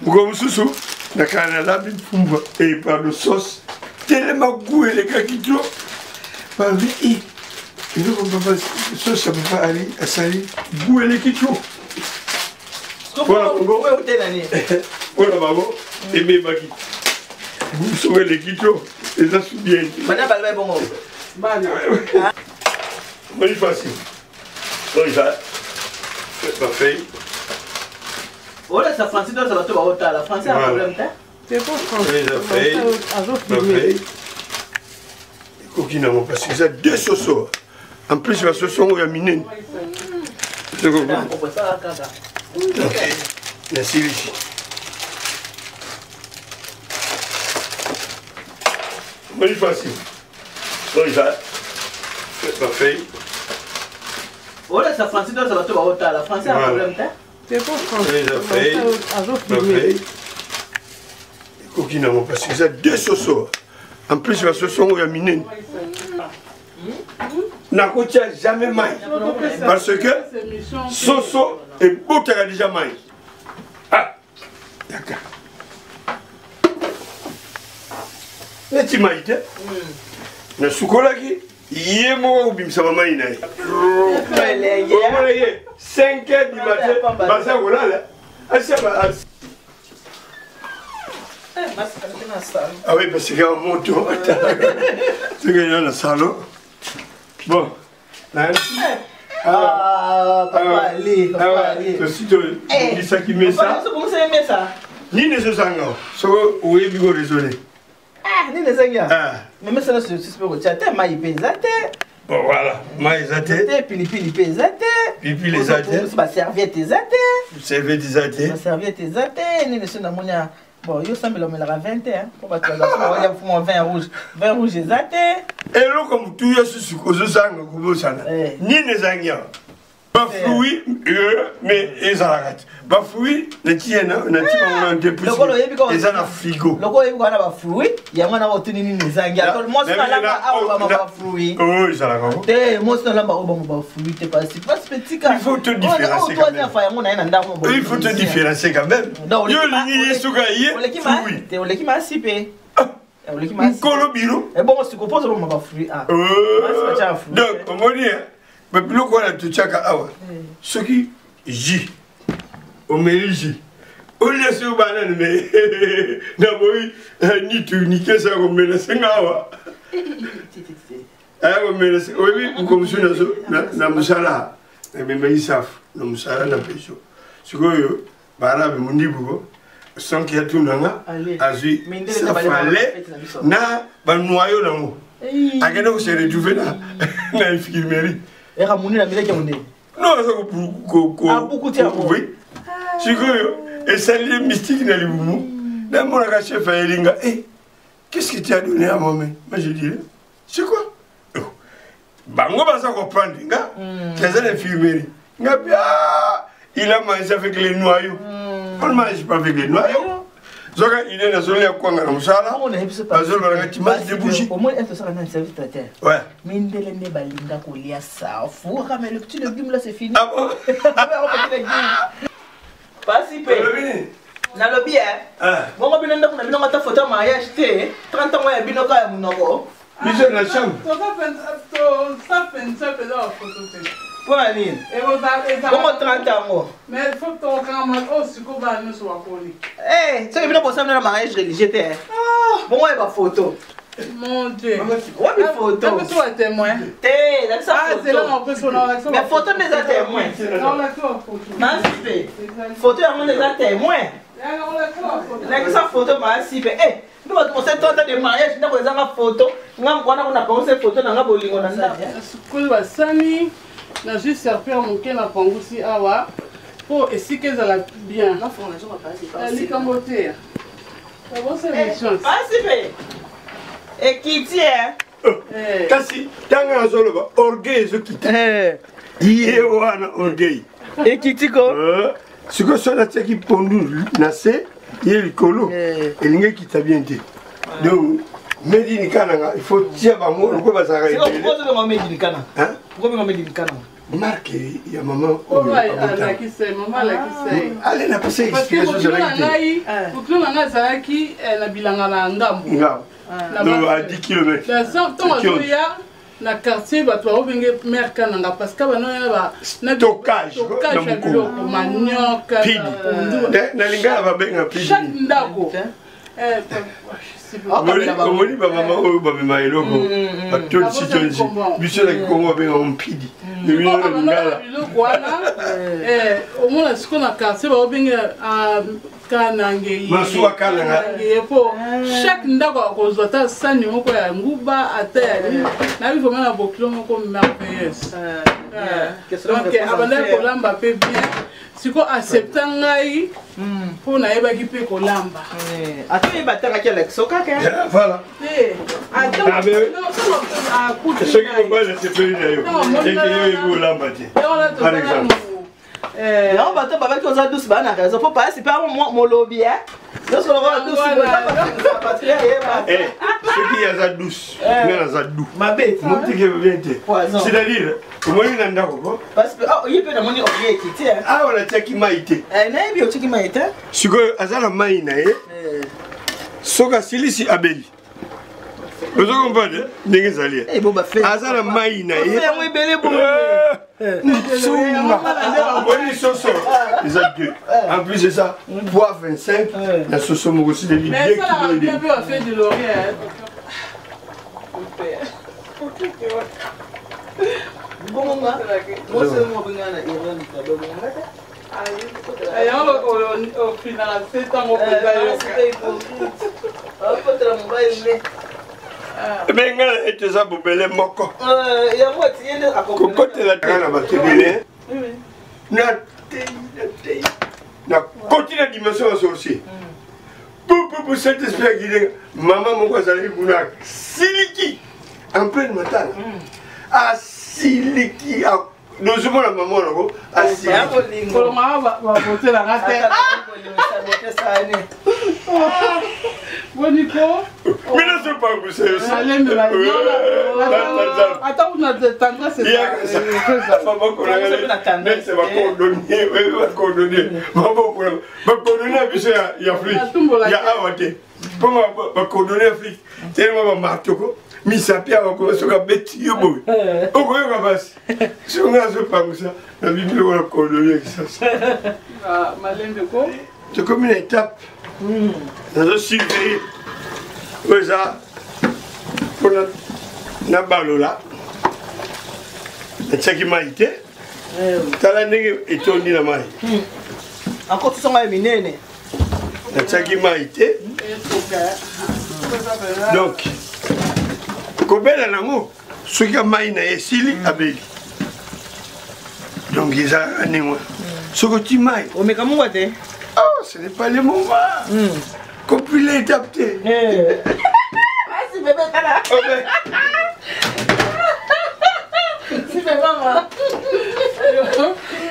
moko mosusu na kala nalambi mfumbwa e pardon, sauce telema gu elekaki trop. Balobi e eloko papa, sauce ya papa Ali asali gu eleki trop. Mpona bango ememaki gu soko eleki trop, eza su bien. Bana baloba bongo. Bana. Moni facile oyo eza bafeuille. Olakisa Français, toza bato baotala français ya problème te. C'est pas français. Eza feuille, bafeuille ekoki nango parce que eza deux soso, en plus basoso yango ya minene. Nasilisi. Omoni facile. Oyo eza bafeuille. Olakisa français to bato baotala français ya problème te. C'est pas français. Eza feuille. Ekoki nango parce que eza deux soso. En plus basoso yango ya minene. Nakotia jamais mai parce que soso ebotaka déjà mai. Ah, yaka. Neti mai te. Nasukolaki ye moko akobimisa bamai na ye. Omona ye 5 heures du matin baza kolala. Asia Ah oui, parce qu'il y a un moto. C'est qu'il y a le salon. Bon. Ah, papa, allez, papa, allez. Tosi tobongisaki mesa. Nini ezozanga soko oyebi ko raisonner. Ah, nini ezangi ah. Mais mesa nyonso susu mpe kotya te mai mpe eza te. Bon voilà, mai eza te. Te pilipili mpe eza te. Pilipili eza te. Baserviette eza te. Serviette eza te. Baserviette eza te. Nini so namoni bon yo osambela omelaka 20 te mpo bato bazalaya fuma vin rouge, vin rouge eza te. Eloko motuya susu kozozanga kobosana nini ezangi awa? Bafruit, mais ezalaka te bafruit natie natie bango na te puisque eza na frigo. Lokola oyebi wana bafruit yango wana otuni nini ezangi. Mwasi nalamba awa bama bafruit oyo ezalaka te. Mwasi nalamba oyo bama bafruit te. Pasi pasi mpe tika. Il faut te différencier quand même. Yango na ye na ndako. Il faut te différencier quand même. Yo olingi ye soki aye fruit te, oleki masi mpe. Nkolo biro. Ebongo sikopoza bama bafruit. Donc omoni babiloko wana totiaka awa, soki jus omeli, jus olia soki banani me naboyi nitu nikesa komela senga awa aya komela. Oyebi mokomosu nazo na mosala namemaki safu na mosala na peso. Sikoyo baarabe mondibuko sonki atunanga azwi safale na banoyo nango akende kose retrouve na infirmerie. Eka muni na mileki yango nde. Non, aza oui, sikoyo esali ye mystique na libumu. Namonaka chef ayelinga: eh, qu'est-ce que tu as donné à moi? Mais moi je dirais c'est quoi? Bango baza comprendre nga eza na infirmerie nga mpe. Ah, il a mangé avec les noyaux. On ne mange pas avec les noyaux. Zoka ide nazolia kwanga na mosala, bazolobaka ti manges des bougies. Omoni ete osala na service traiteur. Ouais. Mindele nde balinga kolia safu kaka, mais le petit légume là, c'est fini. Ah bon? Pasi mpe nalobi e bongo bino ndako na bino ata photo ya mariage te, 30 ans ya bino kaka ya monoko. Biso na chambre. Toza mpenza mpenza bafoto te. Mpo na nini bongo 30 yango? Mais faut tokangama oyo sikoyo bana nyonso bakoli. Soki bino bosala na mariage religieux te, bongo ya bafoto? Mon Dieu. Wapi photo? Napesi ba témoin. Te, lakisa photo. Mais photo nde eza témoin. Masi mpe photo yango nde eza témoin. Lakisa photo, masi mpe. Nde bato bosali 30 de mariage, ndako ezanga photo. Nga wana kuna panguse photo na nga bolingo na ndako. Sikoyo basani nazwi serpillère moke na pangusi awa mpo esika ezala bien. Likambo te. Pasi mpe ekiti e. Kasi ntango nazoloba orgueil ezokita ye wana, orgueil ekiti ko. Sikoyo so natiaki pondu na se ye likolo, elingi ekita bien te. Donc medini kananga, il faut tia bango lokola bazalaka ebele. Marque ya mama oyo ale napesa explication ezalaki te. Bokilo na ngai azalaki na bilanga na ngambo. Ngambo à 10 km. Ntango azoya na quartier, bato baobenge mare Kananga parce que banoya na stockage ya biloko, manioc. Na lingala babenga. Chaque ndako. Omoni bamama oyo bamema eloko batondisi tondisi, biso na kikongo babenga mpidi. Lingala biloko wana omona sikoyo na quartier baobenge. Kanange. Masuwa kananga. Po chaque ndako akozwa ata sani moko ya nguba, ata ya nini. Nayebi vraiment na bokilo moko merveilleuse. Donc abandaki kolamba mpe bien. Siko accepta ngai mpo nayebaki mpe kolamba. Ata oyeba atangaki alakisa kaka. Voilà. Te, ata soki mobali asepeli na yo, eke yo oyebi olamba te, par exemple. Yango bato babaki oza douce, baa na raison, mpo pasi mpe molobi nyonso lokola douce. Soki aza douce, nga naza doux. Mabe. Motike bien te, c'est-à-dire omoni na ndako ko. Ye mpe namoni oye ekiti. Awa natiaki mai te. Nayebi otiaki mai te. Sikoyo aza na mai na ye, soki asilisi abeli. Ozo comprendre ndenge ezali, aza na mai na ye. Yango ebele. Ntsumba, omoni soso eza deux, en plus eza poids 25 na soso moko, c'est-à-dire 2 kilo et demi. Bongonga mosemo obengana na Irlande, babongonga te. Yango ofinaka se ntango mpenza yoka. Akotela mobali nde. Me ngai na ete eza bobele moko. Yango atiye nde. Kokotela te na bato ebele. Na tei, na tei, nakoti na dimension ya sorcier pupupu. Saint Esprit akile. Mama moko azalaki kuna, asiliki en pleine matanga, asiliki. Nozomona mama wanako asiliki. Kolongaka babotelanga te. Boniko. Mina sopangusa yo. Ata kuna tendresse. Bacordonnier, bacordonnier ya biso ya Afrique ya awa te, mpo bacordonnier Afrique telema bamartoko misapi awa koma, soki abeti yo boye okoyoka basi. Soki nga azopangusa na bibi lokola cordonnier ya Kisasa. Malembe ko. Tokomi na étape nazosurveille oyo eza mpona nabalola. Natiaki mai te, tala ndenge etondi na mai. Akotisonga ya minene. Natiaki mai te, donc kobela nango soki mai na ye esili, abeli. Donc ezalaka ndenge wana, soki oti mai. Omeka mungwa te. Oh, ce n'est pas le moment. Compile étape te. Merci bébé, tala. Si bébé mama.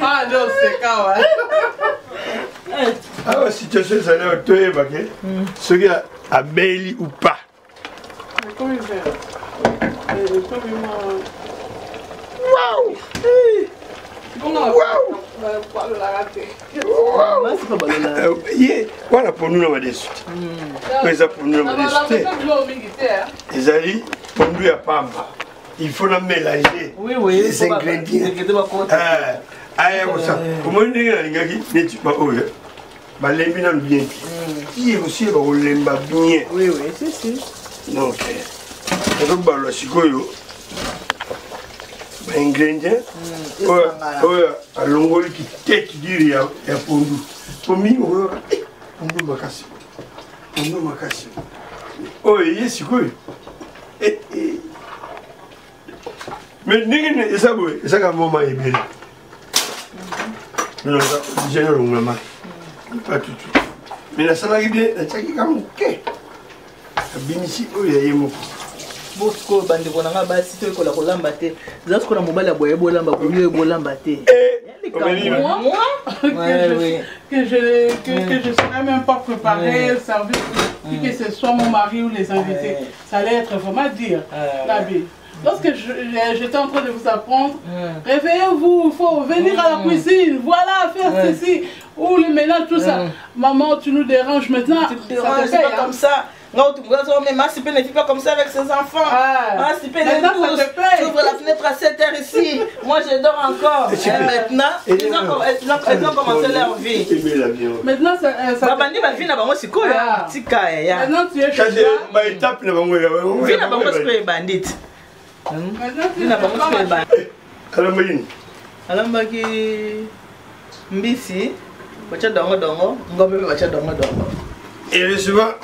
Ah nde oseka wa. Awa situation ezali awa, toyebake soki abeli ou pas. Ekomi vert, ekomi mwa. Wow! Wow! Balolaka te. Ye wana pondu na madesu te, oyo eza pondu na madesu te. Biloko mingi te. Ezali pondu ya pamba, il faut na mélanger les ingrédients. Aya kosa, omoni ndenge nalingaki neti baoyo balembi nanu bien te, ti ekosi bakolemba bien. Donc ezobalwa sikoyo baingrédient oyo alongoli kiteki diri ya pondu, po mingi okoyoka pondu makasi, pondu makasi. Oyo eye sikoyo, mais ndenge eza boye, ezaka moma ebele, naza obligé nalongola mai, pas tout de suite, mais nasalaki bien, natiaki ka moke, abimisi oyo ya ye moko. Bo sikoyo bandeko na nga basi, toyekola kolamba te. Eza sikoyo na mobali ya boye bolamba, boye bolamba te. Que je saurais même pas préparer, servir, qui que ce soit, mon mari ou les invités. Ça allait être vraiment dire, la vie. Lorsque j'étais en train de vous apprendre, réveillez-vous, il faut venir à la cuisine, voilà, faire ceci, ou le ménage, tout ça. Maman, tu nous déranges maintenant. Tu te déranges, c'est pas comme ça. Mais Massi ne fait pas comme ça avec ses enfants. Ah. Massi Maintenant, ça te paye. Tu ouvres la fenêtre à 7 h ici. Moi, je dors encore. Et maintenant, ils ont commencé leur vie. Maintenant, ça Babandi ba vie na bango sikoyo. Tika ya. Maintenant, tu es chez toi. Ba étape na bango. Vie na bango sikoyo ebandi. Maintenant, tu Vie na bango sikoyo ebandi. Alamba nini? Alambaki mbisi. Batya dongo dongo, ngombe mpe batya dongo dongo. Heureusement.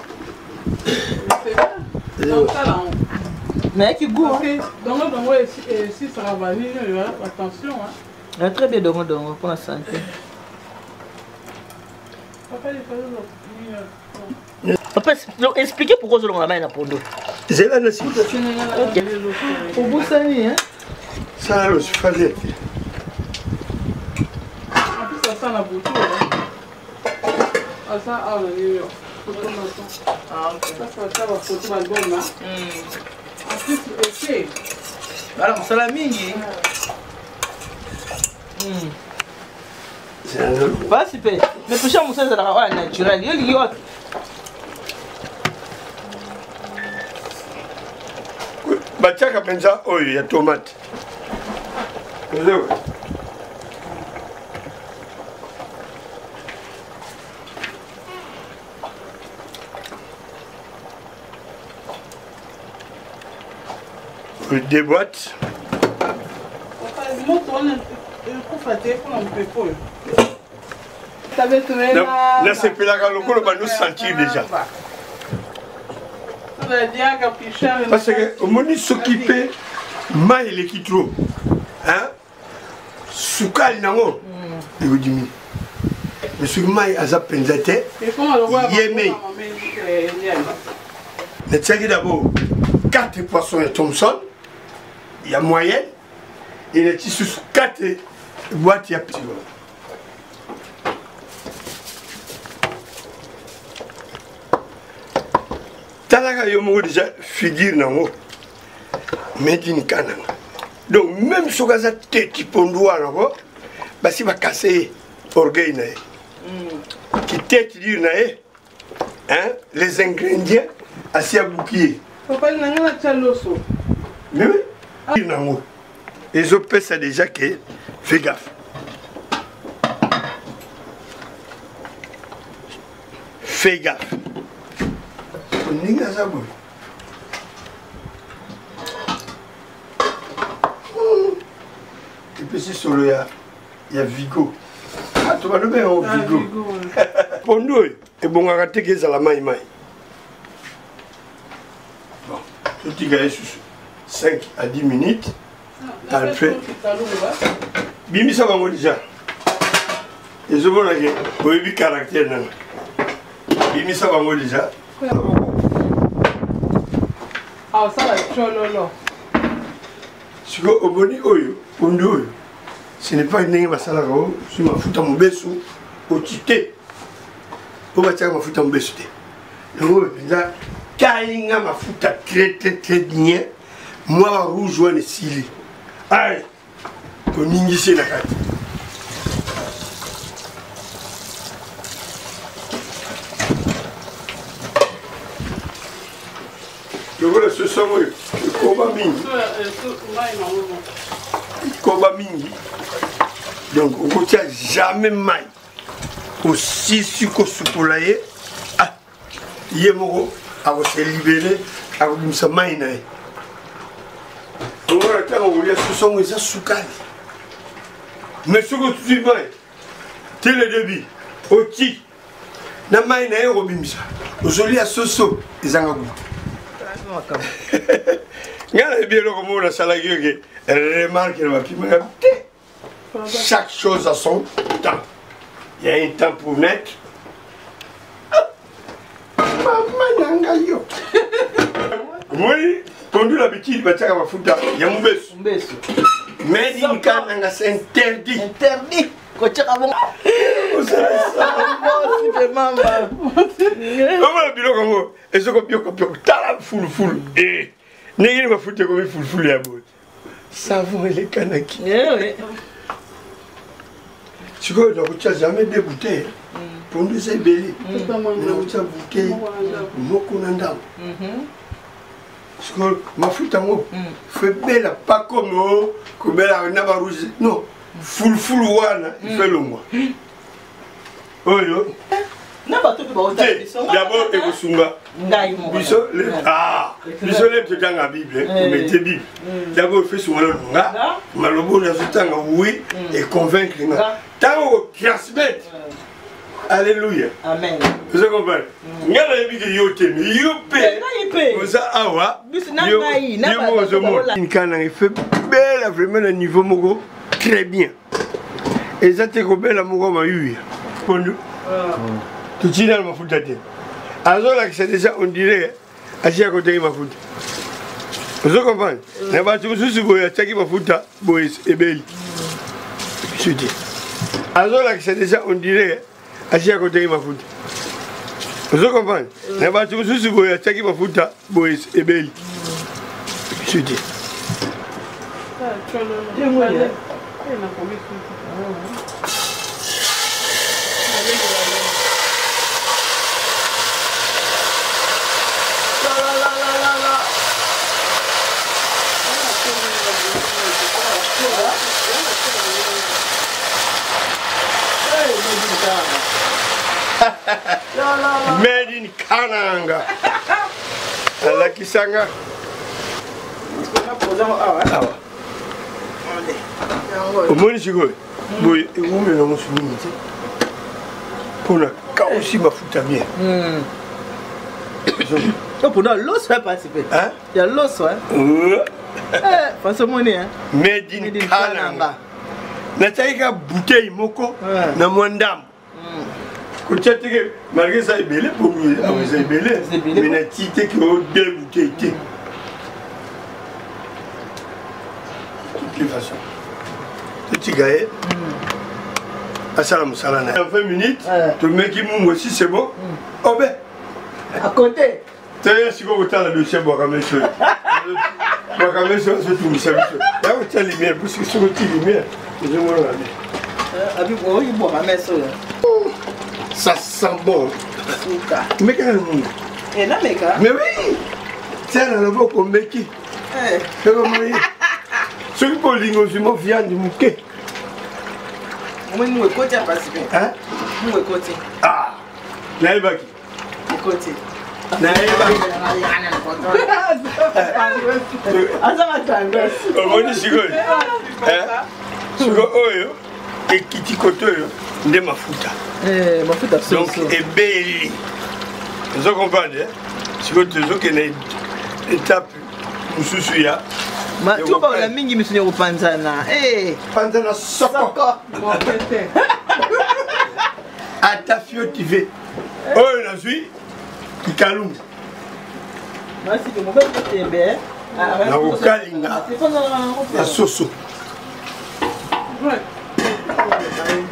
Nayaki goût. Dongo dongo esisaka banini oyo, attention. Ah, très bien dongo dongo pour la santé. Papa, expliquez pourquoi ozolongola mai na pondo. Zela na sika. Obosani, hein? Sala losifale. En plus, ça sent la bouture. Aza awa na New York. Ah, ok. Ça, ça va photo album, hein. En plus, ete. Bala mosala mingi. Basi mpe mais pesha mosala ezalaka oyo naturel yo olingi wapi? Batiaka mpenza oyo ya tomate. Deux boîtes. Moto wana ekufa te mpona mopepe oyo. Nasepelaka lokolo bando sentir déjà. Parce que omoni soki mpe mai eleki trop, hein? Sukali nango ekodimi, mais soki mai aza mpenza te, ye mei natiaki d'abord 4 poissons ya Thomson ya moyenne et nati susu 4 boîte ya petit. Talaka yo moko déjà figure nango made in Kananga. Donc même soki aza teti pondu wana ko basi bakase ye orgueil na ye kiteti dire na ye, hein, les ingrédients asi abuki ye. Papa, nanga natya loso. Mais oui, nango ezopesa déjà ke fais gaffe, fais gaffe ndenge aza boye. Epesi solo ya vigo, bato balobi yango vigo. Pondu oyo ebongaka te ke ezala mai mai. Bon, totika ye susu 5 à 10 minutes. Alfred, bimisa bango déjà, ezomona ke oyebi caractère nanga. Bimisa bango déjà. Osala tsololo. Sikoyo omoni oyo pondu oyo, ce n'est pas ndenge basalaka o si mafuta mobesu oti te, po batiaka mafuta mobesu te. Yango oyo mpenza kainga mafuta très très très bien, mwa ba rouge wana esili, ay toningisi na kati. Lokola soso oyo ekoba mingi, ekoba mingi, donc okotia jamais mai. Osisi kosukola ye, ah, ye moko akose libere, akobimisa mai na ye. Omona ntango kolia soso yango eza sukali, mais soki otuti mai te le début, oti na mai na ye okobimisa, ozolia soso ezanga goût. Ngai nayebi eloko moko nasalaki yoke remarque na bapimaka te. Chaque chose a son temps. Il y a un temps pour naître. Mama na ngai yo omoni pondu l'habitude batiaka mafuta ya mobesu, mais dinka nanga c'est interdit. Interdit kotiaka bongo. Mamba. Omona biloko yango ezokopiokopioko, tala fulufulu ndenge nini mafuta ekomi fulufulu ya boye, savon elekanaki. Sikoyo nakotia jamais deux bouteille, pondu eza ebele, nakotia bouteille moko na ndambo. Sikoyo mafuta yango fo ebela, pas comme o kobela na barouge, non, fulufulu wana ifo elongwa oyo. Na bato mpe baotala biso. D'abord ekosunga ngai moko. Biso biso le totanga Bible, omete Bible d'abord, fe sunga nano nga maloba oyo nazotanga, oui, econvaincre nga ntango otransmettre. Alléluia. Amen. Ozo comprendre? Nga nayebi ke yo te, mais yo mpe oza awa. Na ngai, na yo moko ozomona. Nkana efe bela vraiment na niveau moko très bien. Eza te kobela moko mayuya. Pondu. Totii nano mafuta te. Azolakisa déjà on dirait asi akotaki mafuta. Ozo comprendre? Na bato mosusu boye atiaki mafuta boye ebeli. Biso te. Azolakisa déjà on dirait asi akotaki mafuta. Ozo comprendre? Na bato mosusu boye atiaki mafuta boye ebeli. Biso te. Made in Kananga. Alakisanga. Awa. Omoni sikoyo boye ewumela mosu mingi te mpona kausi mafuta bien. Mpona loso ya pasi mpe ya loso faso omoni. Made in Kananga. Natiaki ka bouteille moko na mwa ndambo kotia teke malgré eza ebele po awa eza ebele, mais natii teke o deux bouteille te. Toutes les façons, totika ye asala mosala na ye 20 minutes. Tomeki mungo, si c'est bon, obe à côté. Toya sikoyo kotala dossier. Bwaka meso, bwaka meso azotungisa biso ya kotia lumière, puisque soki oti lumière ezomonana bien. Abi oyi bwaka meso. Ça sent bon. Suka. Meka na mungu. Nameka. Mais oui, tia na loboko, meki soki soki mpo olingi ozwi mo viande moke. Omoni mungu ekoti ya pasi mpe mungu ekoti. Ah, nayebaki. Ekoti. Nayebaki. Aza matangasi. Omoni sikoyo, sikoyo oyo ekiti kote oyo nde mafuta. Mafuta. Donc ebeli, ozo comprendre? Sikoyo tozokende étape mosusu ya Tubaola mingi misuni ya kopanzana. Panzana soko ata fio tv oyo nazwi kikalungu na kokalinga na soso.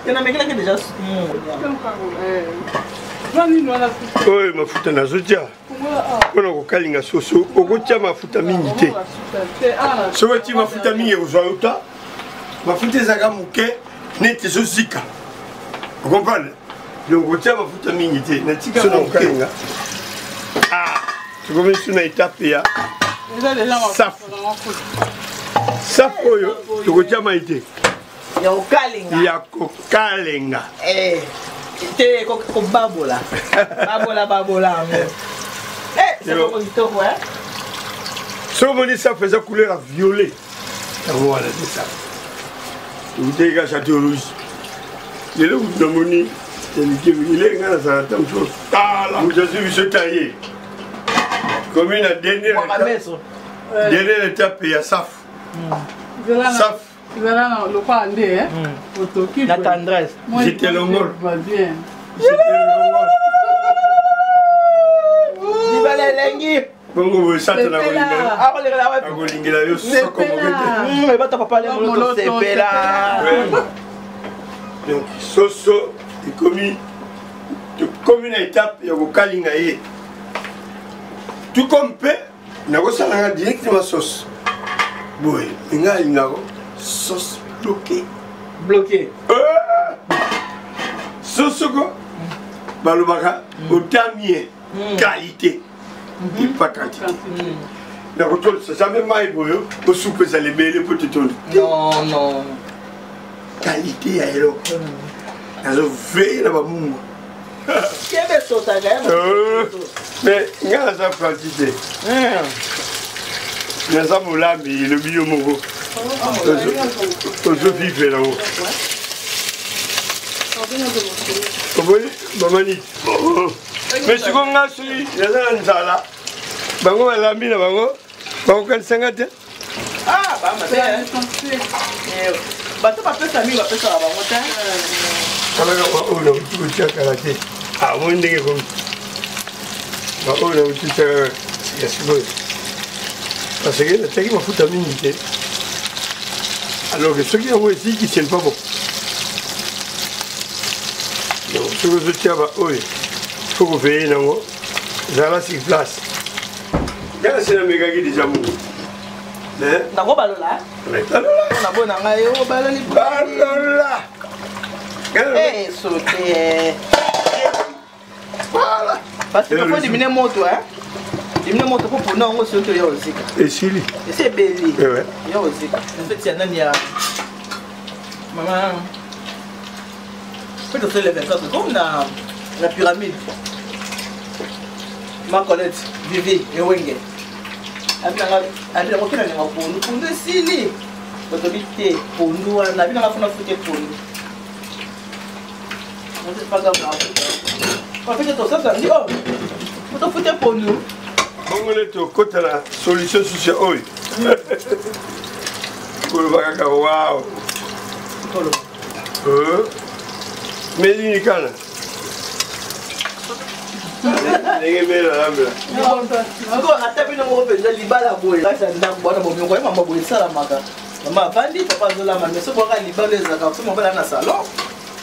Namekelaki déjà. Oyo mafuta nazotia mpona kokalinga soso. Okotia mafuta mingi te. Soki otie mafuta mingi, ekozwa yo ta mafuta ezalaka moke neti ezozika, ocomprendre? Donc okotia mafuta mingi te. Natika na kokalinga, tokomi su na étape ya safu. Safu oyo tokotia mai te. Ya kokalinga. Ya kokalenga. Te, kobabola babola babola yango. Safu kitoko. Soki omoni safu eza couleur ya violet, yango wana te safu. Tokutaki ka Chateau Rouge lelo, kutu namoni ile nga nazala ta mosusu. Tala, moto azwi biso ta ye komi na dernière étape ya safu. Safu. Ezala na lokola nde otoki. Na tendresse. J'étais longol. Bien. Libala elengi. Bongo boye satana akolekela wapi? Akolingela yo soko moke te. Ebata papa lemolo, tosepela. Donc soso ekomi, tokomi na étape ya kokalinga ye. Tout comme mpe nakosalanga directement sauce boye, me ngai alingako sauce bloqué. Bloqué. Soso ko balobaka otamie qualité et pas quantité. Nakotolisa jamais mai boyo osupu ezala ebele mpo totondi. Non, non. Qualité ya eloko nazoveye na bamungu. Kebe sotaka. Mais ngai naza franci te, naza molambi. Elobi yo moko, ozovivre nango. Omoni mama nini? Mais sikoyo nga soki naza na nzala, bango balambi na bango, bakokanisa nga te. Ah, bato bapesa mingi, bapesaka bango te. Talaka baoyo nauti kotia kala te, amoni ndenge ekomi. Baoyo nauti kotia kaka sika sikoyo, parce que natiaki mafuta mingi te, alors que soki yango eziki, ce n'est pas bon. Donc soki ozotia baoyo, faut koveye nango, zala sur place. Yaka se namekaki deja mongo. Nango balola. Balola. Na bona ngai o baloli. Balola. Eh, sauté. Voilà. Parce que faut diminuer moto, hein. Diminuer moto pour pona yango soki oya ozika. Esili. Esi ebeli. Eh ouais. Ya ozika. En fait, ya nani ya maman. Peut tosala le 24 comme na la pyramide. Ma Colette, Vivi, Ewenge. Abinanga okenda ninga pondu, pondu esili. Batobi te pondu wana, abinanga funa fute pondu. Tofute pondu. Bongo nde tokota na solution susu ya oyo. Koloba kaka wow. Mais nini kana? Ndenge mela lambela. Sikoyo ata bino moko mpenza libala boye kati ya ndako wana bomeko ye mama boye esalamaka, mama avandi, papa azolamba, mais soki kaka libala ezalaka so mobali na salon,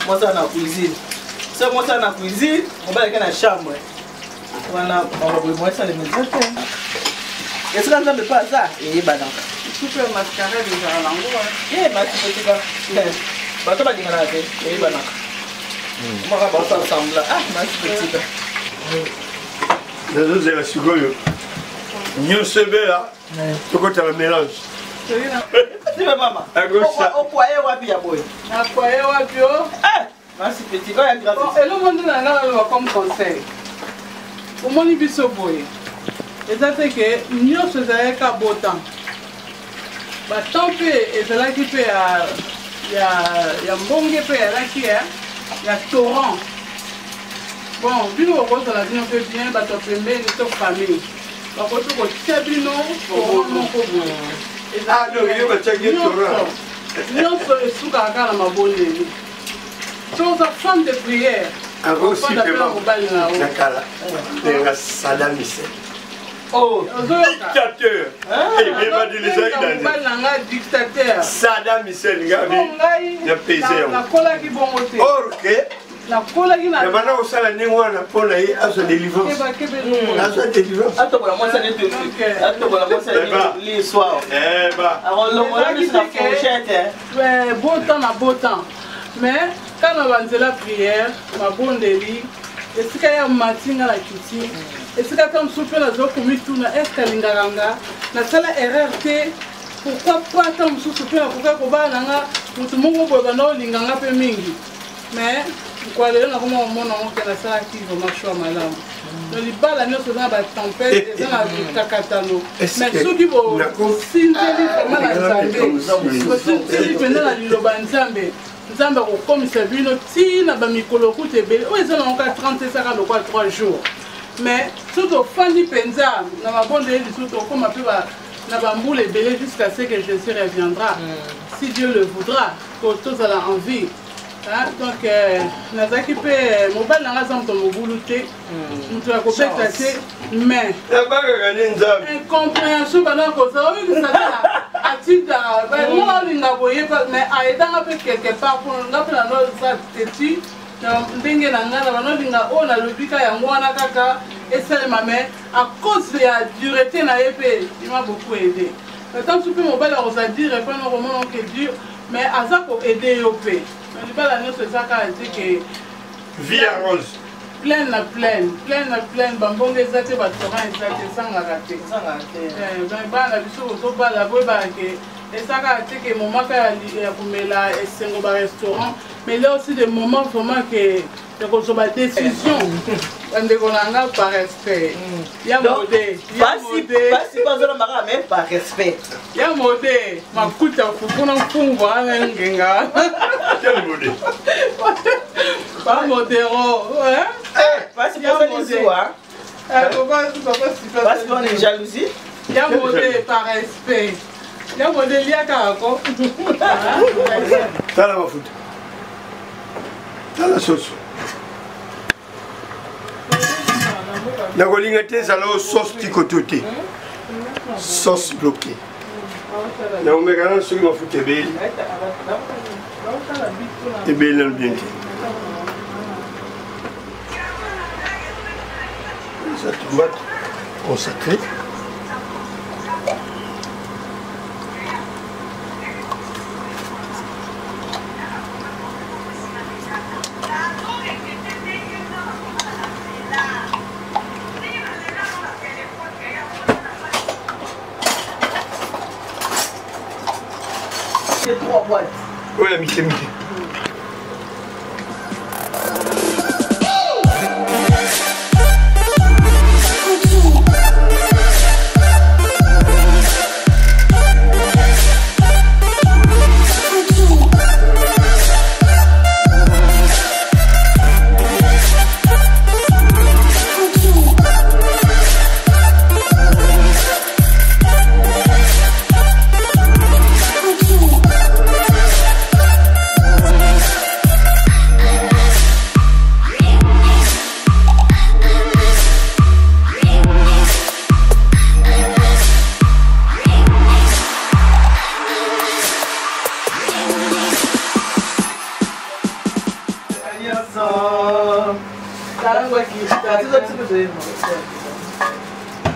mwasi na cuisine, so mwasi na cuisine, mobali ake na chambre wana, mama boye moye esalema eza te. Esika Nzambe mpe aza eyebanaka. Super mascarade ezala nango. Ye masipotika bato balinganaka te, eyebanaka maka basala sembla. Ah, masipotika. Nazozela sikoyo nyonso ebela, tokota na mélange. Sibe mama, okwaye wapi ya boye? Nakwaye wapi o? Masi petit oyo ya grâce. Eloko nde na ngai naloba comme conseil, omoni biso boye, eza te ke nyonso ezalaki ka beau temps. Batemps mpe ezalaki mpe ya mbonge, mpe ezalaki ya torrent. Bon, bino bokozala bino mpe bien, bato ya pembeni to famille bakoki kotia bino torrent moko boye. Nyonso esukaka kaka na mabondeli. So oza femme de prière, mobali na yo nakala ndenge Saddam Hussein. Dictateur. Mobali na ngai dictateur. Saddam Hussein ngabi ya pese yango. Nakolaki bongo te. Or que nakolaki na banda kosala ndenge wana mpo na ye azwa délivrance, azwa délivrance. Atobola mwasi atobola mwasi liswa, akolongola miso na fourchette. Beau temps na beau temps, mais kaka na banzela prière, mabondeli, esika ya mati nga na kiti, esika ta mosusu mpe nazokomituna: est-ce alingaka nga? Nasala erreur te? Pourquoi pas ta mosusu mpe nakoka kobala na nga motu moko boye, banda olinga nga mpe mingi? Mais mokolo lelo nakoma komona ngo ke nasalaki vraiment choix malamu. Na libala nyonso eza na batempête, eza na mikakatano, mais soki bosinzeli vraiment na Nzambe, bosinzeli mpenza na liloba Nzambe, Nzambe akokomisa bino ntina bamikolo kuta ebele. Oyo eza nango ka 30, ezaka lokwa 3 jours, mais soki tofandi mpenza na mabondeli lisusu, tokóma mpe na bambula ebele jusqu'à ce que Jésus reviendra, si Dieu le voudra, tozala en vie. Donc nazalaki mpe, mobali nanga aza moto mobulu te, moto ya kobeta te, mais nabangaka nde Nzambe. Incompréhension banda kozala, oyebisaka atindaka nga olinga boye, mais ayedanga mpe quelque part mpo nga mpe nanoza teti na ndenge na ngai na banolinga oyo nalobi ka yango wana kaka esalema. Mais à cause ya dureté na ye mpe, il m'a beaucoup aidé. Ata mosusu mpe mobali akozala dire epai na komona ke dur, mais aza koaider yo mpe. Na libala nyonso eza kaka te ke vie ya rose. Pleine na pleine, pleine na pleine, bambongo eza te, batorrent eza te, ezangaka te. Bana na biso kozobala, boyebaka ke eza kaka te ke moment kaka ya komela esengo, barestaurant, mais là aussi des moments vraiment ke ya kozwa badécision. Bandeko na nga, par respect. Ya mode. Pasi pasi bazala maka mais par respect. Ya mode, makuta fufu na mfungwa wana ngenga. Quel mode? Ba modero, hein? Pasi pasi zuwa. Pasi pasi jalousie. Ya mode par respect. Ya mode liaka ko. Tala mafuta. Tala soso. Nakolinga te ezala oyo sauce tikoto te, sauce bloqué. Nakomeka nano soki mafuta ebeli, ebeli nano bien te. Eza tomate consacré. Trois boîtes. Oyo ya mike mike.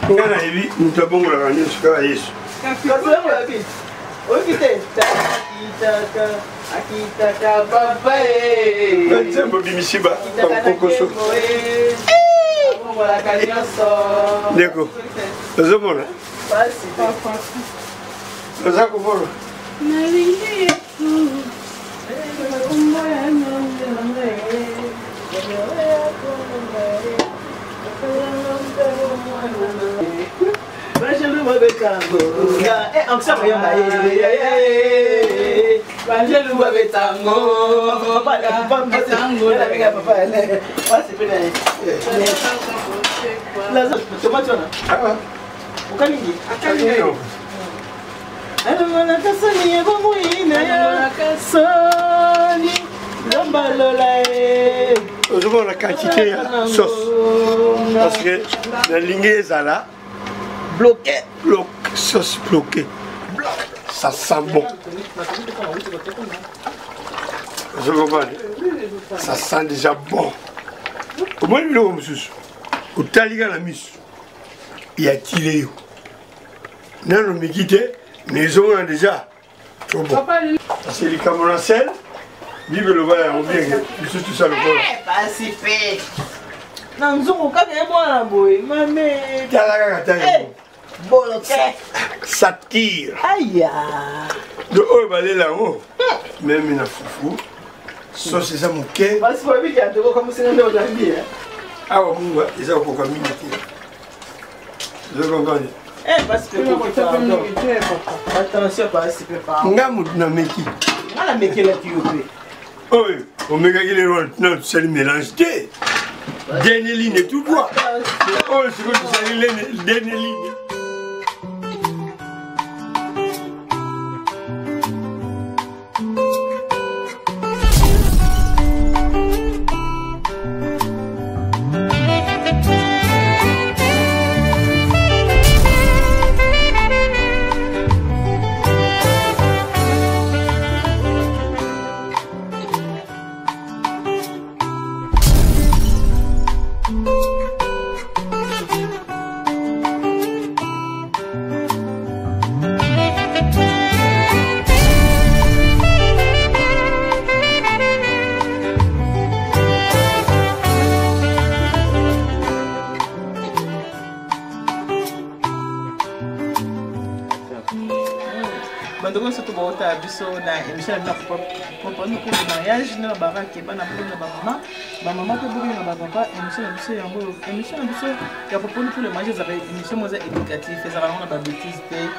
Nga nayebi moto abongolaka nyonso kaka Yesu. Nzembo bimisi bakokoso ndeko, ozomona, oza komona. Banjelu babetango. Tomate wana okalingi alongolaka soni ebongoyina ya soni nzambalola ye. Ozomona quantité ya sauce, parce que nalingi ezala bloqué. Bloc, sauce bloqué, ça sent bon. Ozo comprendre, ça sent déjà bon. Omoni biloko mosusu, otali kaka na miso ya tile yo, nano miki te, mais ezomona déjà trop bon, parce que likambo na sel, Bible eloba yango bien ke biso tosa lokola Pasi pe na nzungu kaka ye mwana boye mame. Tala kaka ta yango. Boloke. Ça tire. Aya. Donc oyo balela yango meme na fufu, sauce eza moke. Pasi babiki ya toko kamusinga nde olambi. Awa mungu eza kokoka mingi te, ozo comprendre? Pasi pe, attention, pasi pe. Nga motu nameki. Nga namekelaki yo mpe. Oyo omekaki lelo, na tosali mélange te, dernier ligne tout droit. Oyo sikoyo tosali dernier ligne. Bandeko nyonso tobota biso na émission na bino, propre cours de mariage na barake, bana bino na bamama. Bamama mpe bobenga bapapa. Émission na biso yango oyo, émission na biso ya Popoli pour le manger, ezalaka émission moko eza éducatif, ezalaka nango na babêtises te.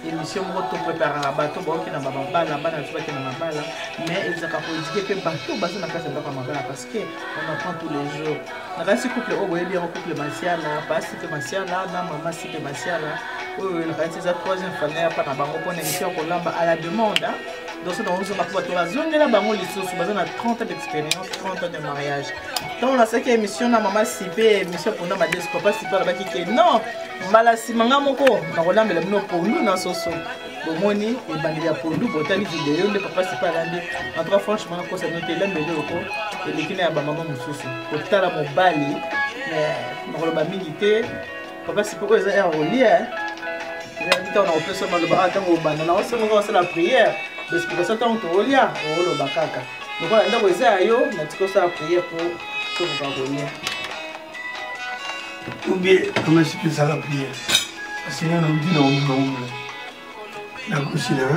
Émission moko topréparaka bato baoki na bamabala, bana biso bakenda mabala, mais ezalaka koéduquer mpe bato baza na kati ya ndako ya mabala, parce que on apprend tous les jours. Nakasi couple oyo boyebi yango, couple Masiala, pasi mpe Masiala na mama Sipe Masiala, oyo nakasi eza troisième famille ya pa na bango mpona émission ya kolamba à la demande. Donc so naozonga mpo bato bazongela bango lisusu, baza na 30 ans d'expérience, 30 ans de mariage. Ntango nasalaki émission na mama Sipe, émission mpona madesu, papa Sipe alobaki ke non, mbala nsima nga moko nakolambela bino pondu na soso. Bomoni ebandeli ya pondu, botali video nde papa Sipe alambi. En tout cas, franchement, nakosa bino te, elambeli oko eleki na ya bamama mosusu. Kotala mobali, nakoloba mingi te. Papa Sipe, oyo eza ya kolia. Ntango nakopesa maloba a ntango obanda, naosengoka osala prière d'explication. Ntango tokolia, oloba kaka lokola ndako eza ya yo. Natika osala prière mpo tokoka kolia. Ou bien mama Sipe, ezala prière, parce que nga nauti na omula nakosila.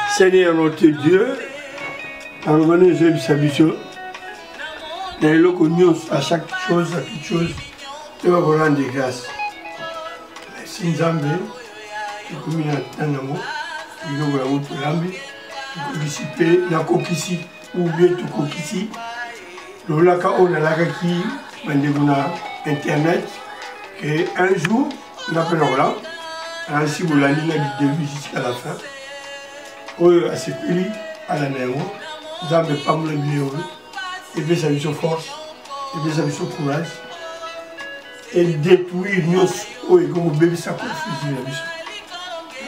Seigneur notre Dieu, naloba no ezoyebisa biso na eloko nyonso, à chaque chose, à toute chose, toyeba korendre grâce. Merci Nzambe, tokomi na ntan yango, biloko yango tolambi, tokokisi mpe nakokisi ou bien tokokisi lolaka oyo nalakaki bandeko na internet ke un jour nga mpe nakola. Ainsi bolandi nga du début jusqu'à la fin. Oyo asepeli alanda yango. Nzambe pambola bino oyo epesa biso force, epesa biso courage, edétruire nyonso oyo ekoki kobebisa confusion na biso.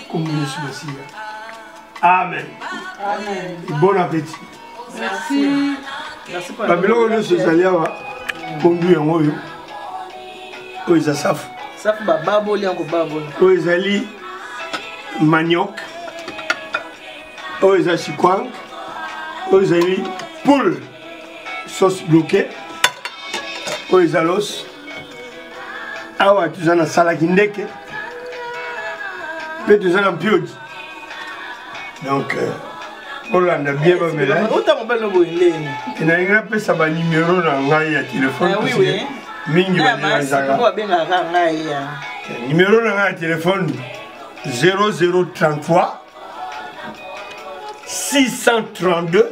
Kombo Yesu Masiya, amen. Amen. Bon appétit. Merci. Merci. Babiloko nyonso ezali awa: pondu yango oyo, oyo eza safu. Safu bababoli yango, baboli. Oyo ezali manioc, oyo eza chikwang, oyo ezali poule sauce bloqué, oyo eza los. Awa toza na salaki ndeke mpe toza na mpiodi. Donc olanda bien bamélange. Ota mobali no boye ndeni. Nalingi napesa banimero na ngai ya telefone. Ah, oui. Mingi baderangeaka. Babengaka ngai ya Numéro na ngai ya telefone: 0033 632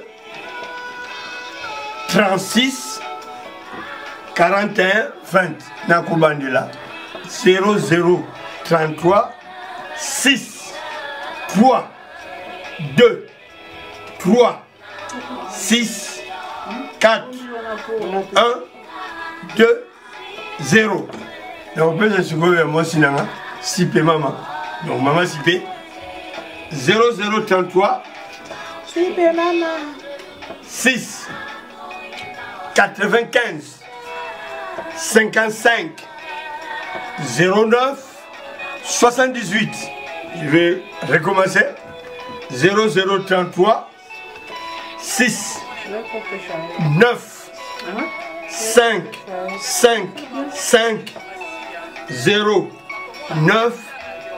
36 41 20. Nakobandela: 0033 6 3 2 3 6 4 1 2 0. Nakopesa sikoyo ya mwasi na nga Sipe mama. Donc mama Sipe, 0033 Sipe mama. 6 95 55 09 78. Je vais recommencer: 0033 6 9 5 5 5 0 9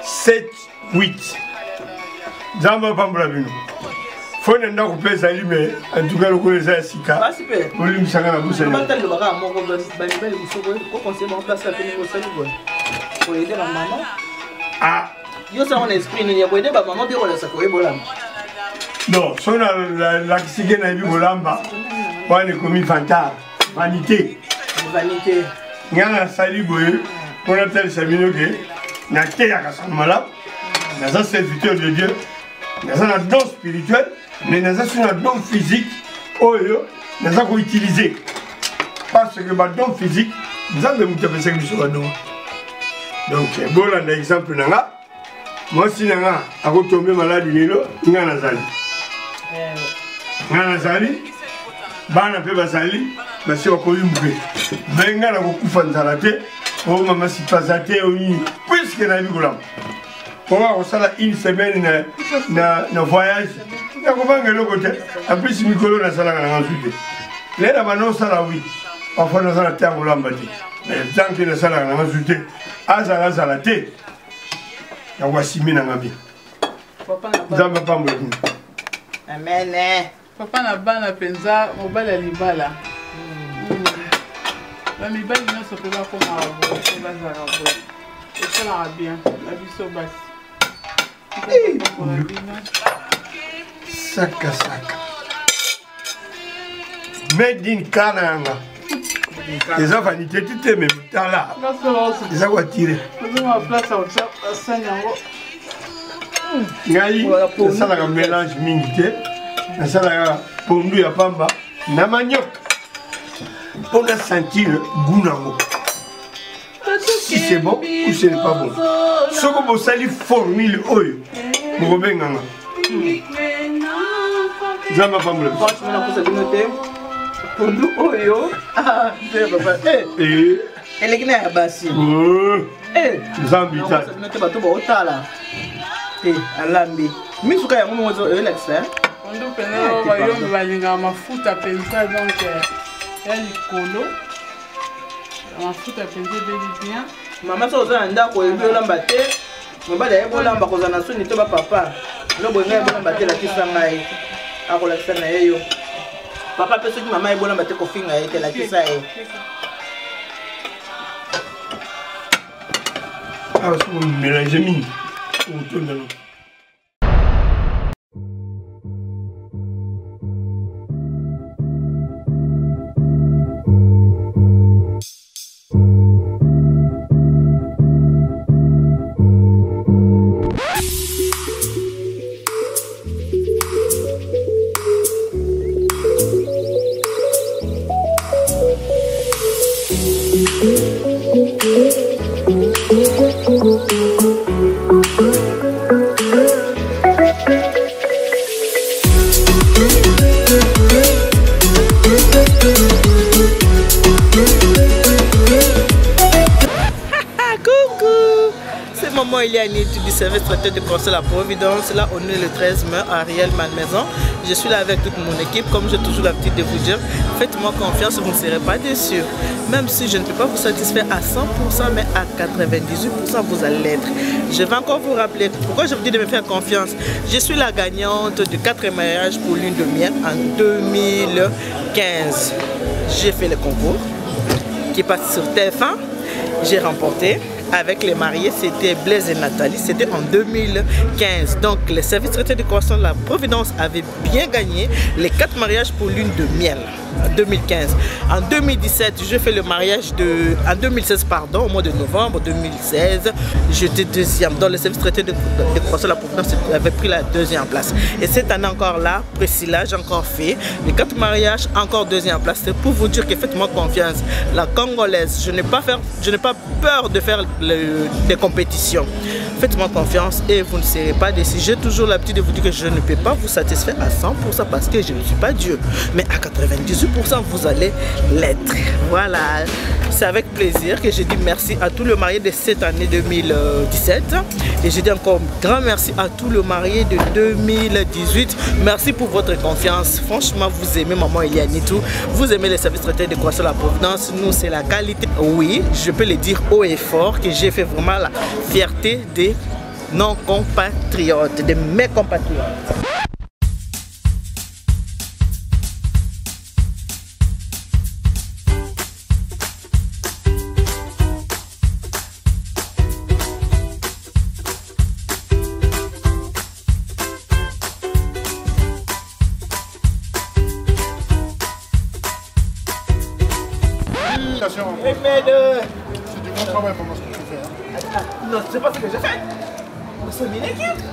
7 8. Nzambe apambola bino. Fone ya ndako mpe ezali, me antuka lokola eza ya sika, Basi mpe bolimbisanga na bosani. Batalelobaka moko bamibali mosusu koconseille bango place ape ndenge osali boye koyede bamama. Ah. Yo osango na esprit nini ya koyede bamama mpe kolakisa koyebolama? Non, so nalakisi ke nayebi kolamba, wana ekomi vantard, vanité. Vanité. Ngai nasali boye mpo natalisa bino ke nateyaka sango malamu, naza serviteur de Dieu, naza na don spirituel, mais naza so na don physique oyo naza koutiliser, parce que badon physique, Nzambe moto apesaki biso badon. Donc bolanda exemple na nga. Mwasi na nga akotombe maladi lelo, nga nazali, nga nazali, bana mpe bazali, basi bakoyi mpe me nga nakokufa nzala te. O mama sipaza te onini, puisque nayebi kolamba. Oyo akosala une semaine na voyage, nakobanga eloko te. Apesi mikolo nasalaka nanga nzu te. Lena banda osala wi, parfois nazala te ya kolamba te, mais tant que nasalaka nanga nzu te, azala azala te, nakoasime nanga bien. Nzambe apambola bino. Amen. Papa na bana mpenza, mobali ya libala. Bamibali nyonso mpe bakomaka boye mpe bazalaka boye, esalaka bien na biso basi. Saka saka. Made in Kananga. Eza vanité ti te me tala. Eza koatire. Ngai nasalaka mélange mingi te. Nasalaka pondu ya pamba na manioc mpo na sentir goût nango. Si c'est bon ou ce n'est pas bon. Soko bosali formule oyo bokobenganga. Nzambe apambola biso. Franchement, nakosa bino te. Pondu oyo. Ah, te papa. Eh. Eh. Eleki na ya basi. Oh. Eh. Nzambe itali. Nakosa bino te bato baotala. Te, alambi. Misuka yango moko elakisa. Eh? Pondu mpenza bayombe balingaka mafuta mpenza donc ya likolo. Mafuta mpenza ebeli bien. Mama soki oza na ndako oyebi olamba te, mobali ayebi olamba, kozala na soni to bapapa no boye, ngai yebi te, lakisa ngai, akolakisa na ye yo. Papa mpe soki mama ayebi olamba te, kofinga ye te, lakisa ye. Awa soki mélange mingi otonda. Coucou, c'est maman Eliane du service traiteur de Conseil La Providence. Là, on est le 13 mai à Rueil Malmaison. Je suis là avec toute mon équipe. Comme j'ai toujours l'habitude de vous dire, faites-moi confiance, vous ne serez pas déçus. Même si je ne peux pas vous satisfaire à 100%, mais à 98%, vous allez l'être. Je vais encore vous rappeler pourquoi je vous dis de me faire confiance. Je suis la gagnante de 4 mariages pour lune de miel en 2015. J'ai fait le concours qui passe sur TF1. J'ai remporté avec les mariés, c'était Blaise et Nathalie, c'était en 2015. Donc les services traités de croissance de la Providence avaient bien gagné les 4 mariages pour lune de miel en 2015. En 2017, je fais le mariage de... En 2016, pardon, au mois de novembre 2016, j'étais deuxième. Dans le service traité de croissance de la Providence avait pris la deuxième place. Et cette année encore là, Priscilla, j'ai encore fait les 4 mariages, encore deuxième place. C'est pour vous dire que faites-moi confiance. La Congolaise, je n'ai pas faire, je n'ai pas peur de faire des compétitions. Faites-moi confiance et vous ne serez pas déçus. J'ai toujours l'habitude de vous dire que je ne peux pas vous satisfaire à 100% parce que je ne suis pas Dieu. Mais à 98%, vous allez l'être. Voilà, c'est avec plaisir que je dis merci à tous les mariés de cette année 2017. Et je dis encore grand merci à tous les mariés de 2018. Merci pour votre confiance. Franchement, vous aimez maman Eliane et tout. Vous aimez les services traités de Croissant la Providence. Nous, c'est la qualité. Oui, je peux le dire haut et fort que j'ai fait vraiment la fierté des non-compatriotes, de mes compatriotes. C'est du bon travail, maman, ce que tu fais. Hein. Ah, non, c'est pas ce que j'ai fait. Nous sommes une équipe.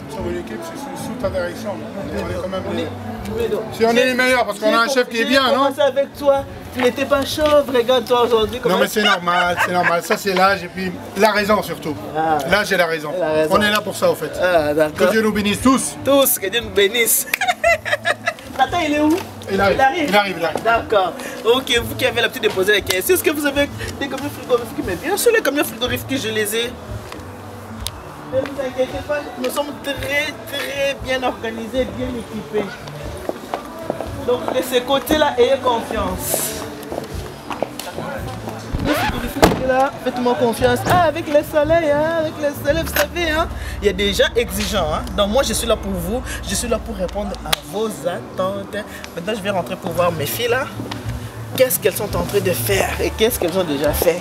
Nous sommes une équipe, c'est sous ta direction. On est quand même les... Si on est les meilleurs, parce qu'on a un chef qui est bien, non? J'ai commencé avec toi, tu n'étais pas chauve, regarde-toi aujourd'hui. Non, mais c'est normal, c'est normal. Ça, c'est l'âge et puis la raison surtout. Ah. L'âge et la raison. La raison. On est là pour ça, au fait. Ah, d'accord. Que Dieu nous bénisse tous. Tous, que Dieu nous bénisse. Nathan, il est où? Il arrive. Il arrive. Il arrive, il arrive. D'accord. Ok, vous qui avez l'habitude de poser la question, est-ce que vous avez des camions frigorifiques? Mais bien sûr, les camions frigorifiques, je les ai. Ne vous inquiétez pas, nous sommes très très bien organisés, bien équipés. Donc de ce côté-là, ayez confiance. De ce côté-là, faites-moi confiance. Ah, avec le soleil, hein, avec le soleil, vous savez, hein, il y a des gens exigeants. Hein. Donc moi, je suis là pour vous, je suis là pour répondre à vos attentes. Maintenant, je vais rentrer pour voir mes filles là. Qu'est-ce qu'elles sont en train de faire et qu'est-ce qu'elles ont déjà fait?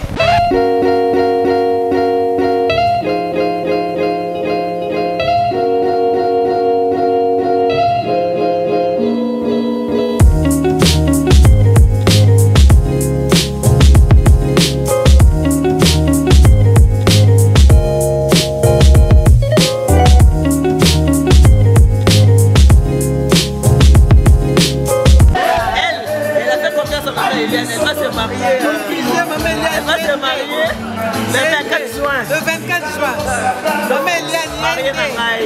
Elle, elle a fait confiance à maman Eliane, elle va se marier. Elle va se marier le 24 juin. Le 24 juin. Maman Eliane, Mariée na ngai.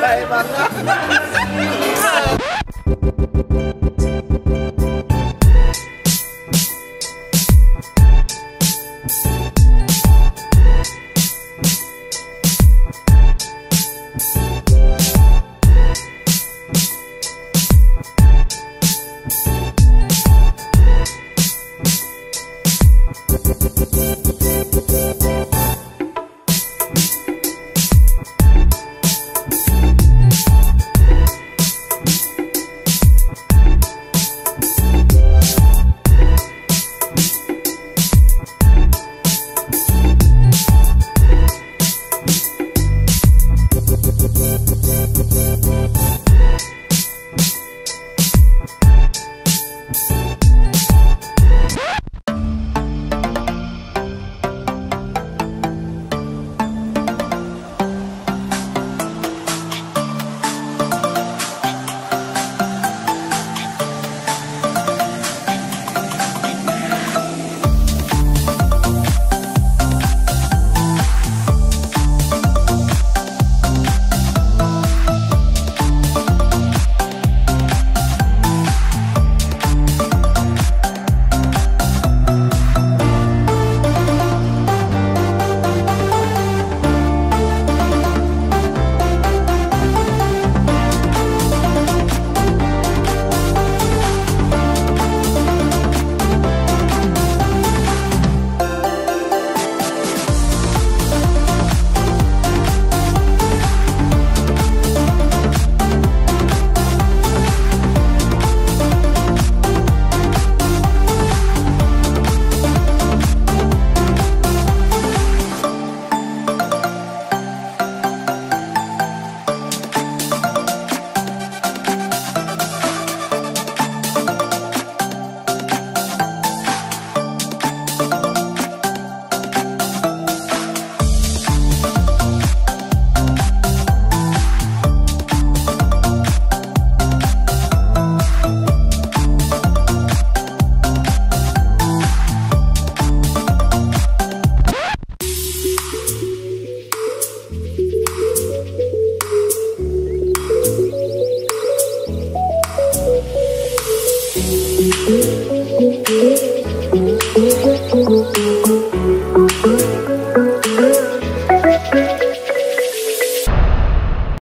La patronne.